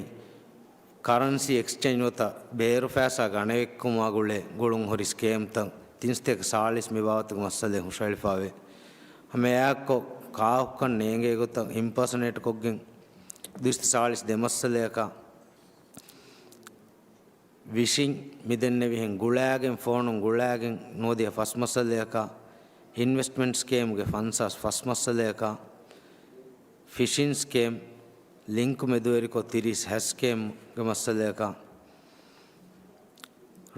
ކަރަންސީ އެކްސްޗޭންޖް ނުވަތަ ބޭރު ފައިސާ ގަނެވެއްކުމާ ގުޅޭ ގުޅުން ހުރި ސްކޭމްތައް ތިންސަތޭކަ ސާޅީސް މި ބާވަތުގެ މައްސަލައެއް ހުށަހެޅިފައިވޭ. ހަމައެއާއެއްކޮށް ކާކުކަން ނޭނގޭ ގޮތަށް އިމްޕަރސަނޭޓް ކޮށްގެން ދުއިސައްތަ ސާޅީސް ދެ މައްސަލައަކާ، ވިޝިން މި ދެންނެވިހެން ގުޅާގެން، ފޯނުން ގުޅާގެން ނޯދިޔަ ފަސް މައްސަލައަކާ، އިންވެސްޓްމަންޓް ސްކޭމްގެ ފަންސާސް ފަސް މައްސަލައަކާ، ފިޝިން ސްކޭމް، ލިންކު މެދުވެރިކޮށް ތިރީސް ހަ ސްކޭމްގެ މައްސަލައަކާ،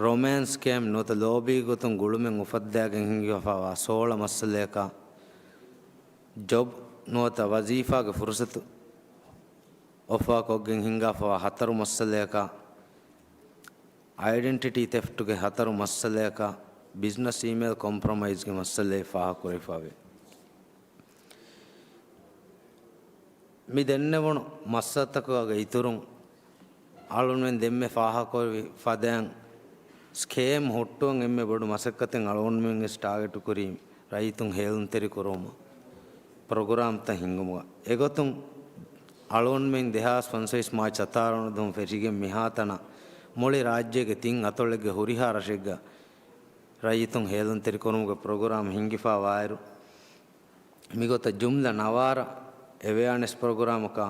ރޮމޭންސް ސްކޭމް ނުވަތަ ލޯބީގެ ގޮތުން ގުޅުމެއް އުފައްދާގެން ހިނގިފައިވާ ސޯޅަ މައްސަލައަކާ، ޖޮބް ނުވަތަ ވަޒީފާގެ ފުރުސަތު އޮފާކޮށްގެން ހިނގާފައިވާ ހަތަރު މައްސަލައަކާ، އައިޑެންޓިޓީ ތެފްޓުގެ ހަތަރު މައްސަލައަކާ، ބިޒްނަސް އީމެއިލް ކޮމްޕްރޮމައިޒްގެ މައްސަލައެއް ފާހަގަކުރެވިފައިވޭ. މި ދެންނެވުނު މައްސަލަތަކުގެ އިތުރުން، އަޅުންމެން ދެންމެ ފާހަގަކުރި ފަދައިން ސްކޭމް ހުއްޓުވަން އެންމެ ބޮޑު މަސައްކަތެއް އަޅުގަނޑުމެން ވެސް ޓާގެޓު ކުރީ ރައްޔިތުން ހޭލުންތެރި ކުރުމަށް ޕްރޮގްރާމްތައް ހިންގުމުގަ. އެގޮތުން އަޅުގަނޑުމެން ދެހާސް ފަންސަވީސް މާޗް ސަތާރަ ވަނަ ދުވަހުން ފެށިގެން މިހާތަނަށް މުޅި ރާއްޖޭގެ ތިން އަތޮޅެއްގެ ހުރިހާ ރަށެއްގަ ރައްޔިތުން ހޭލުންތެރި ކުރުމުގެ ޕްރޮގްރާމް ހިންގިފާ ވާއިރު، މިގޮތަށް ޖުމްލަ ނަވާރަ އެވެއާނެސް ޕްރޮގްރާމަކާ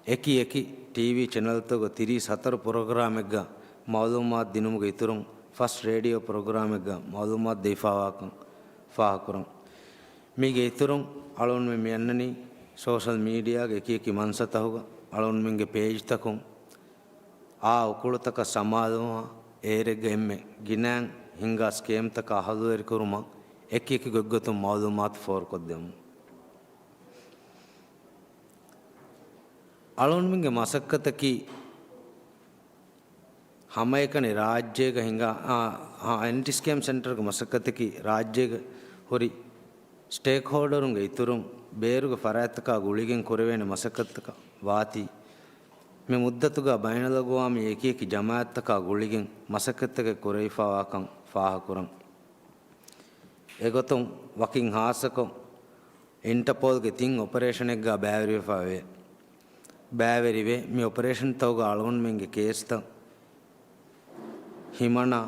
އެކި އެކި ޓީވީ ޗެނަލްތަކުގަ ތިރީސް ހަތަރު ޕްރޮގްރާމެއްގަ މައުލޫމާތު ދިނުމުގެ އިތުރުން، ފަސް ރޭޑިއޯ ޕްރޮގްރާމެއްގަ މައުލޫމާތު ދެވިފާވާކަން ފާހަގަކުރަން. މީގެ އިތުރުން އަޅުގަނޑުމެން މި އަންނަނީ ސޯޝަލް މީޑިއާގެ އެކި އެކި މަންސަތަހުގަ އަޅުގަނޑުމެންގެ ޕޭޖްތަކުން އާ އުކުޅުތަކަށް ސަމާލުވުމަށް އޭރެއްގަ އެންމެ ގިނައިން ހިންގާ ސްކޭމްތަކާ ހަލުވެރިކުރުމަށް އެކި އެކި ގޮތްގޮތުން މައުލޫމާތު ފޯރުކޮށްދެމުން. އަޅުގަނޑުމެންގެ މަސައްކަތަކީ ހަމައެކަނި ރާއްޖޭގަ ހިނގާ، އާ، އާ، އެންޓި ސްކޭމް ސެންޓަރގެ މަސައްކަތަކީ ރާއްޖޭގަ ހުރި ސްޓޭކްހޯލްޑަރުންގެ އިތުރުން ބޭރުގެ ފަރާތްތަކާ ގުޅިގެން ކުރެވޭނެ މަސައްކަތްތަކަށް ވާތީ، މި މުއްދަތުގަ ބައިނަލްއަގުވާމީ އެކި އެކި ޖަމާއަތްތަކާ ގުޅިގެން މަސައްކަތްތަކެއް ކުރެވިފާވާކަން ފާހަގަކުރަން. އެގޮތުން ވަކިން ހާއްސަކޮށް އިންޓަޕޯލްގެ ތިން އޮޕަރޭޝަނެއްގަ ބައިވެރިވެފަ ވޭ. ބައިވެރިވެ، މި އޮޕަރޭޝަންތަކުގަ އަޅުގަނޑުމެންގެ ކޭސްތައް ހިމަނާ،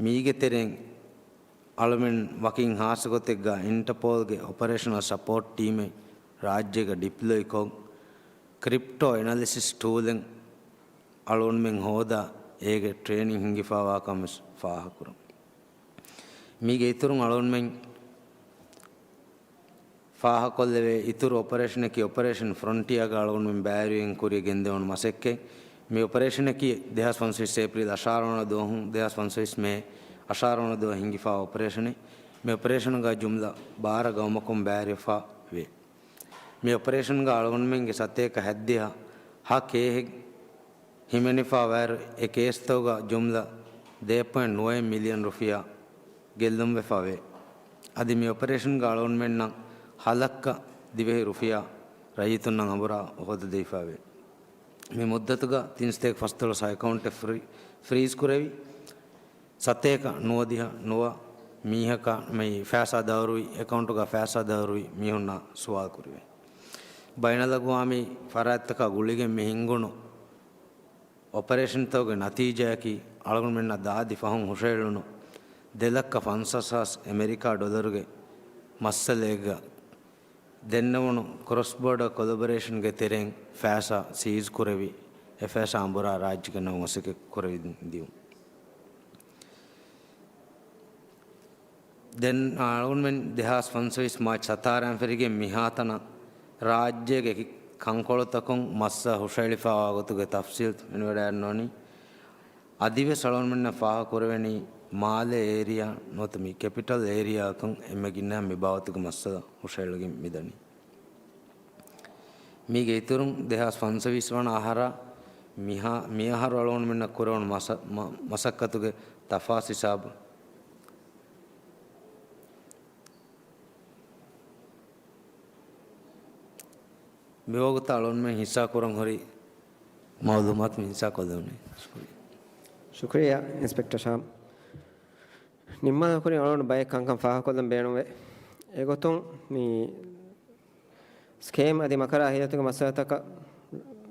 މީގެ ތެރެއިން އަޅުމެން ވަކިން ހާއްސަ ގޮތެއްގަ އިންޓަޕޯލްގެ އޮޕަރޭޝަނަލް ސަޕޯޓް ޓީމެއް ރާއްޖޭގަ ޑިޕްލޮއިކޮށް، ކްރިޕްޓޯ އެނަލިސިސް ޓޫލެއް އަޅުގަނޑުމެން ހޯދާ، އޭގެ ޓްރޭނިން ހިންގިފާވާކަން ވެސް ފާހަގަކުރަން. މީގެ އިތުރުން އަޅުގަނޑުމެން ފާހަގަކޮށްލެވޭ އިތުރު އޮޕަރޭޝަނަކީ އޮޕަރޭޝަން ފްރޮންޓިއާގަ އަޅުގަނޑުމެން ބައިވެރިވެގެން ކުރިއަށް ގެންދެވުނު މަސައްކަތް. މި އޮޕަރޭޝަނަކީ ދެހާސް ފަންސަވީސް އޭޕްރީލް އަށާރަ ވަނަ ދުވަހުން ދެހާސް ފަންސަވީސް މޭ އަށާރަ ވަނަ ދުވަހަށް ހިންގިފާ އޮޕަރޭޝަނެއް. މި އޮޕަރޭޝަނުގަ ޖުމްލަ ބާރަ ގައުމަކުން ބައިވެރިވެފަ ވޭ. މި އޮޕަރޭޝަންގަ އަޅުގަނޑުމެންގެ ސަތޭކަ ހަތްދިހަ ހަ ކޭހެއް ހިމެނިފަ ވާއިރު، އެ ކޭސްތަކުގަ ޖުމްލަ ދޭއް ޕޮއިންޓް ނުވައެއް މިލިއަން ރުފިޔާ ގެއްލުންވެފަ ވޭ. އަދި މި އޮޕަރޭޝަންގަ އަޅުގަނޑުމެންނަށް ހަ ލައްކަ ދިވެހި ރުފިޔާ ރައްޔިތުންނަށް އަނބުރާ ހޯދަދީފަ ވޭ. މި މުއްދަތުގަ ތިން ސަތޭކަ ފަސްދޮޅަސް އެކައުންޓެއް ފްރީ، ފްރީޒް ކުރެވި، ސަތޭކަ ނުވަދިހަ ނުވަ މީހަކާ މި ފައިސާ ދައުރުވި، އެކައުންޓުގަ ފައިސާ ދައުރުވި މީހުންނާ ސުވާލު ކުރެވޭ. ބައިނަލްއަގުވާމީ ފަރާތްތަކާ ގުޅިގެން މި ހިންގުނު އޮޕަރޭޝަންތަކުގެ ނަތީޖާއަކީ، އަޅުގަނޑުމެންނަށް ދާދި ފަހުން ހުށައެޅުނު ދެ ލައްކަ ފަންސާސް ހާސް އެމެރިކާ ޑޮލަރުގެ މައްސަލައެއްގަ ދެންނެވުނު ކްރޮސް ބޯޑަ ކޮލަބޮރޭޝަންގެ ތެރެއިން ފައިސާ ސީޒް ކުރެވި، އެ ފައިސާ އަނބުރާ ރާއްޖެގެ ނަމަ މަސައްކަތް ކުރެވިދިއުން. ދެން އަޅުގަނޑުމެން ދެހާސް ފަންސަވީސް މާޗް ސަތާރައިން ފެށިގެން މިހާތަނަށް ރާއްޖޭގެ އެކި ކަންކޮޅުތަކުން މައްސަ ހުށައެޅިފައިވާ ގޮތުގެ ތަފްސީލް ފެނިވަޑައިގަންނަވަނީ. އަދިވެސް އަޅުގަނޑުމެންނަށް ފާހަގަކުރެވެނީ މާލޭ އޭރިއާ ނުވަތަ މި ކެޕިޓަލް އޭރިއާއަކުން އެންމެ ގިނަ މި ބާވަތުގެ މައްސަލަ ހުށައެޅިގެން މިދަނީ. މީގެ އިތުރުން ދެހާސް ފަންސަވީސް ވަނަ އަހަރަށް މިހާ-، މިއަހަރު އަޅުގަނޑުމެންނަށް ކުރެވުނު މަސަ-، މަ-، މަސައްކަތުގެ ތަފާސް ހިސާބު މިވަގުތު އަޅުގަނޑުމެން ހިއްސާ ކުރަން ހުރި މައުލޫމާތު މި ހިއްސާ ކޮށްލެވުނީ. ޝުކުރިއްޔާ، އިންސްޕެކްޓަރ ޝާމް. ނިންމާލަކުރިން އަޅުގަނޑު ބައެއް ކަންކަން ފާހަގަކޮށްލަން ބޭނުންވޭ. އެގޮތުން މި ސްކޭމް އަދި މަކަރާ ހިލަތުގެ މައްސަލަތަކަށް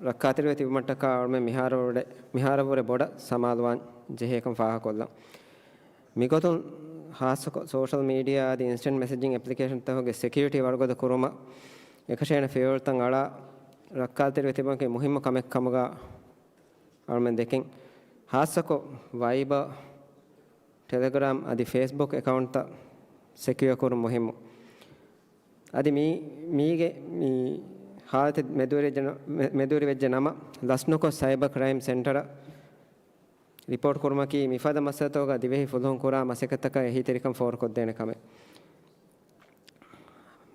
ރައްކާތެރިވެ ތިބުމަށްޓަކާ އަޅުމެން މިހާރަށްވުރެ، މިހާރަށްވުރެ ބޮޑަށް ސަމާލުވާން ޖެހޭކަން ފާހަގަކޮށްލަން. މިގޮތުން ހާއްސަކޮށް ސޯޝަލް މީޑިއާ އަދި އިންސްޓެންޓް މެސެޖިން އެޕްލިކޭޝަންތަކުގެ ސެކިއުރިޓީ ވަރުގަދަ ކުރުމަށް އެކަށޭނެ ފިޔަވަޅުތައް އަޅާ ރައްކާތެރިވެ ތިބުމަކީ މުހިއްމު ކަމެއް ކަމުގަ އަޅުމެން ދެކެން. ހާއްސަކޮށް ވައިބަ، ޓެލެގްރާމް އަދި ފޭސްބުކް އެކައުންޓްތައް ސެކިއުއަ ކުރުން މުހިއްމު. އަދި މީ، މީގެ މި ހާލަތެއް މެދުވެރިވެއްޖެ ނަ-، މެ-، މެދުވެރިވެއްޖެ ނަމަ، ލަސްނުކޮށް ސައިބަ ކްރައިމް ސެންޓަރަށް ރިޕޯޓް ކުރުމަކީ މިފަދަ މައްސަލަތަކުގަ ދިވެހި ފުލުހުން ކުރާ މަސައްކަތަކަށް އެހީތެރިކަން ފޯރުކޮށްދޭނެ ކަމެއް.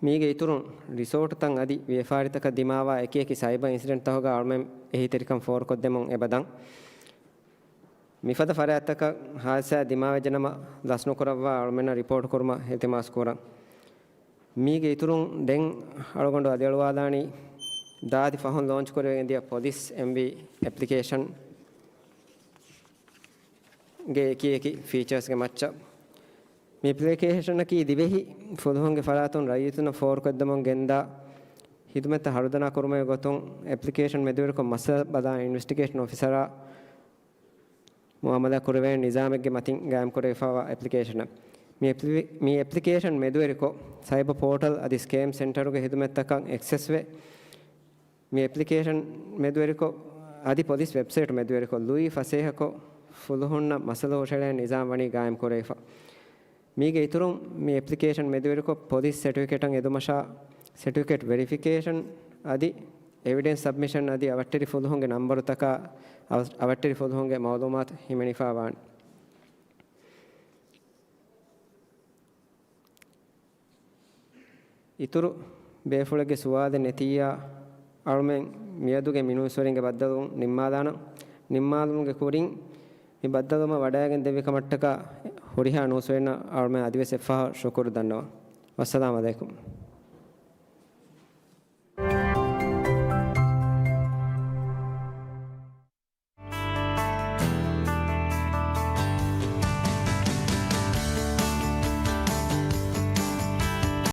މީގެ އިތުރުން ރިސޯޓުތައް އަދި ވިޔަފާރިތަކަށް ދިމާވާ އެކި އެކި ސައިބަ އިންސިޑެންޓްތަކުގަ އަޅުމެން އެހީތެރިކަން ފޯރުކޮށްދެމުން އެބަދަން. މިފަދަ ފަރާތްތަކަށް ހާދިސާ ދިމާވެއްޖެނަމަ، ލަސްނުކުރައްވާ އަޅުމެންނަށް ރިޕޯޓް ކުރުމަށް އިލްތިމާސް ކުރަން. މީގެ އިތުރުން ދެން އަޅުގަނޑު އަލިއަޅުވާލާނީ ދާދި ފަހުން ލޯންޗް ކުރެވިގެން ދިޔަ ޕޮލިސް އެމްވީ އެޕްލިކޭޝަންގެ އެކި އެކި ފީޗާސްގެ މައްޗަށް. މި އެޕްލިކޭޝަނަކީ ދިވެހި ފުލުހުންގެ ފަރާތުން ރައްޔިތުންނަށް ފޯރުކޮށްދެމުން ގެންދާ ހިދުމަތްތައް ހަރުދަނާ ކުރުމުގެ ގޮތުން އެޕްލިކޭޝަން މެދުވެރިކޮށް މައްސަލަ ބަލާ އިންވެސްޓިގޭޝަން އޮފިސަރާ މުއާމަލާ ކުރެވޭނެ ނިޒާމެއްގެ މަތިން ގާއިމް ކުރެވިފައިވާ އެޕްލިކޭޝަނެއް. މި އެޕްލި-، މި އެޕްލިކޭޝަން މެދުވެރިކޮށް، ސައިބަ ޕޯޓަލް އަދި ސްކޭމް ސެންޓަރުގެ ހިދުމަތްތަކަށް އެކްސެސްވެ، މި އެޕްލިކޭޝަން މެދުވެރިކޮށް، އަދި ޕޮލިސް ވެބްސައިޓް މެދުވެރިކޮށް، ލުއި ފަސޭހަކޮށް، ފުލުހުންނަށް މައްސަލަ ހުށަހެޅޭނެ ނިޒާމް ވަނީ ގާއިމް ކުރެވިފަ. މީގެ އިތުރުން، މި އެޕްލިކޭޝަން މެދުވެރިކޮށް، ޕޮލިސް ސެޓިފިކޭޓަށް އެދުމަށާ، ސެޓިފިކޭޓް ވެރިފިކޭޝަން އަދި އެވިޑެންސް ސަބްމިޝަން އަދި އަވަށްޓެރި ފުލުހުންގެ ނަންބަރުތަކާ، އަވަ-، އަވަށްޓެރި ފުލުހުންގެ މައުލޫމާތު ހިމެނިފައިވާނެ. އިތުރު ބޭފުޅެއްގެ ސުވާލެއް ނެތިއްޔާ، އަޅުމެން މިއަދުގެ މި ނޫސްވެރިންގެ ބައްދަލުވުން ނިންމާލާނަން. ނިންމާލުމުގެ ކުރިން، މި ބައްދަލުވުމަށް ވަޑައިގެން ދެއްވި ކަމަށްޓަކާ ހުރިހާ ނޫސްވެރިންނަށް އަޅުމެން އަދިވެސް އެއްފަހަރު ޝުކުރު ދަންނަވަން. ވައްސަލާމް އަލައިކުމް.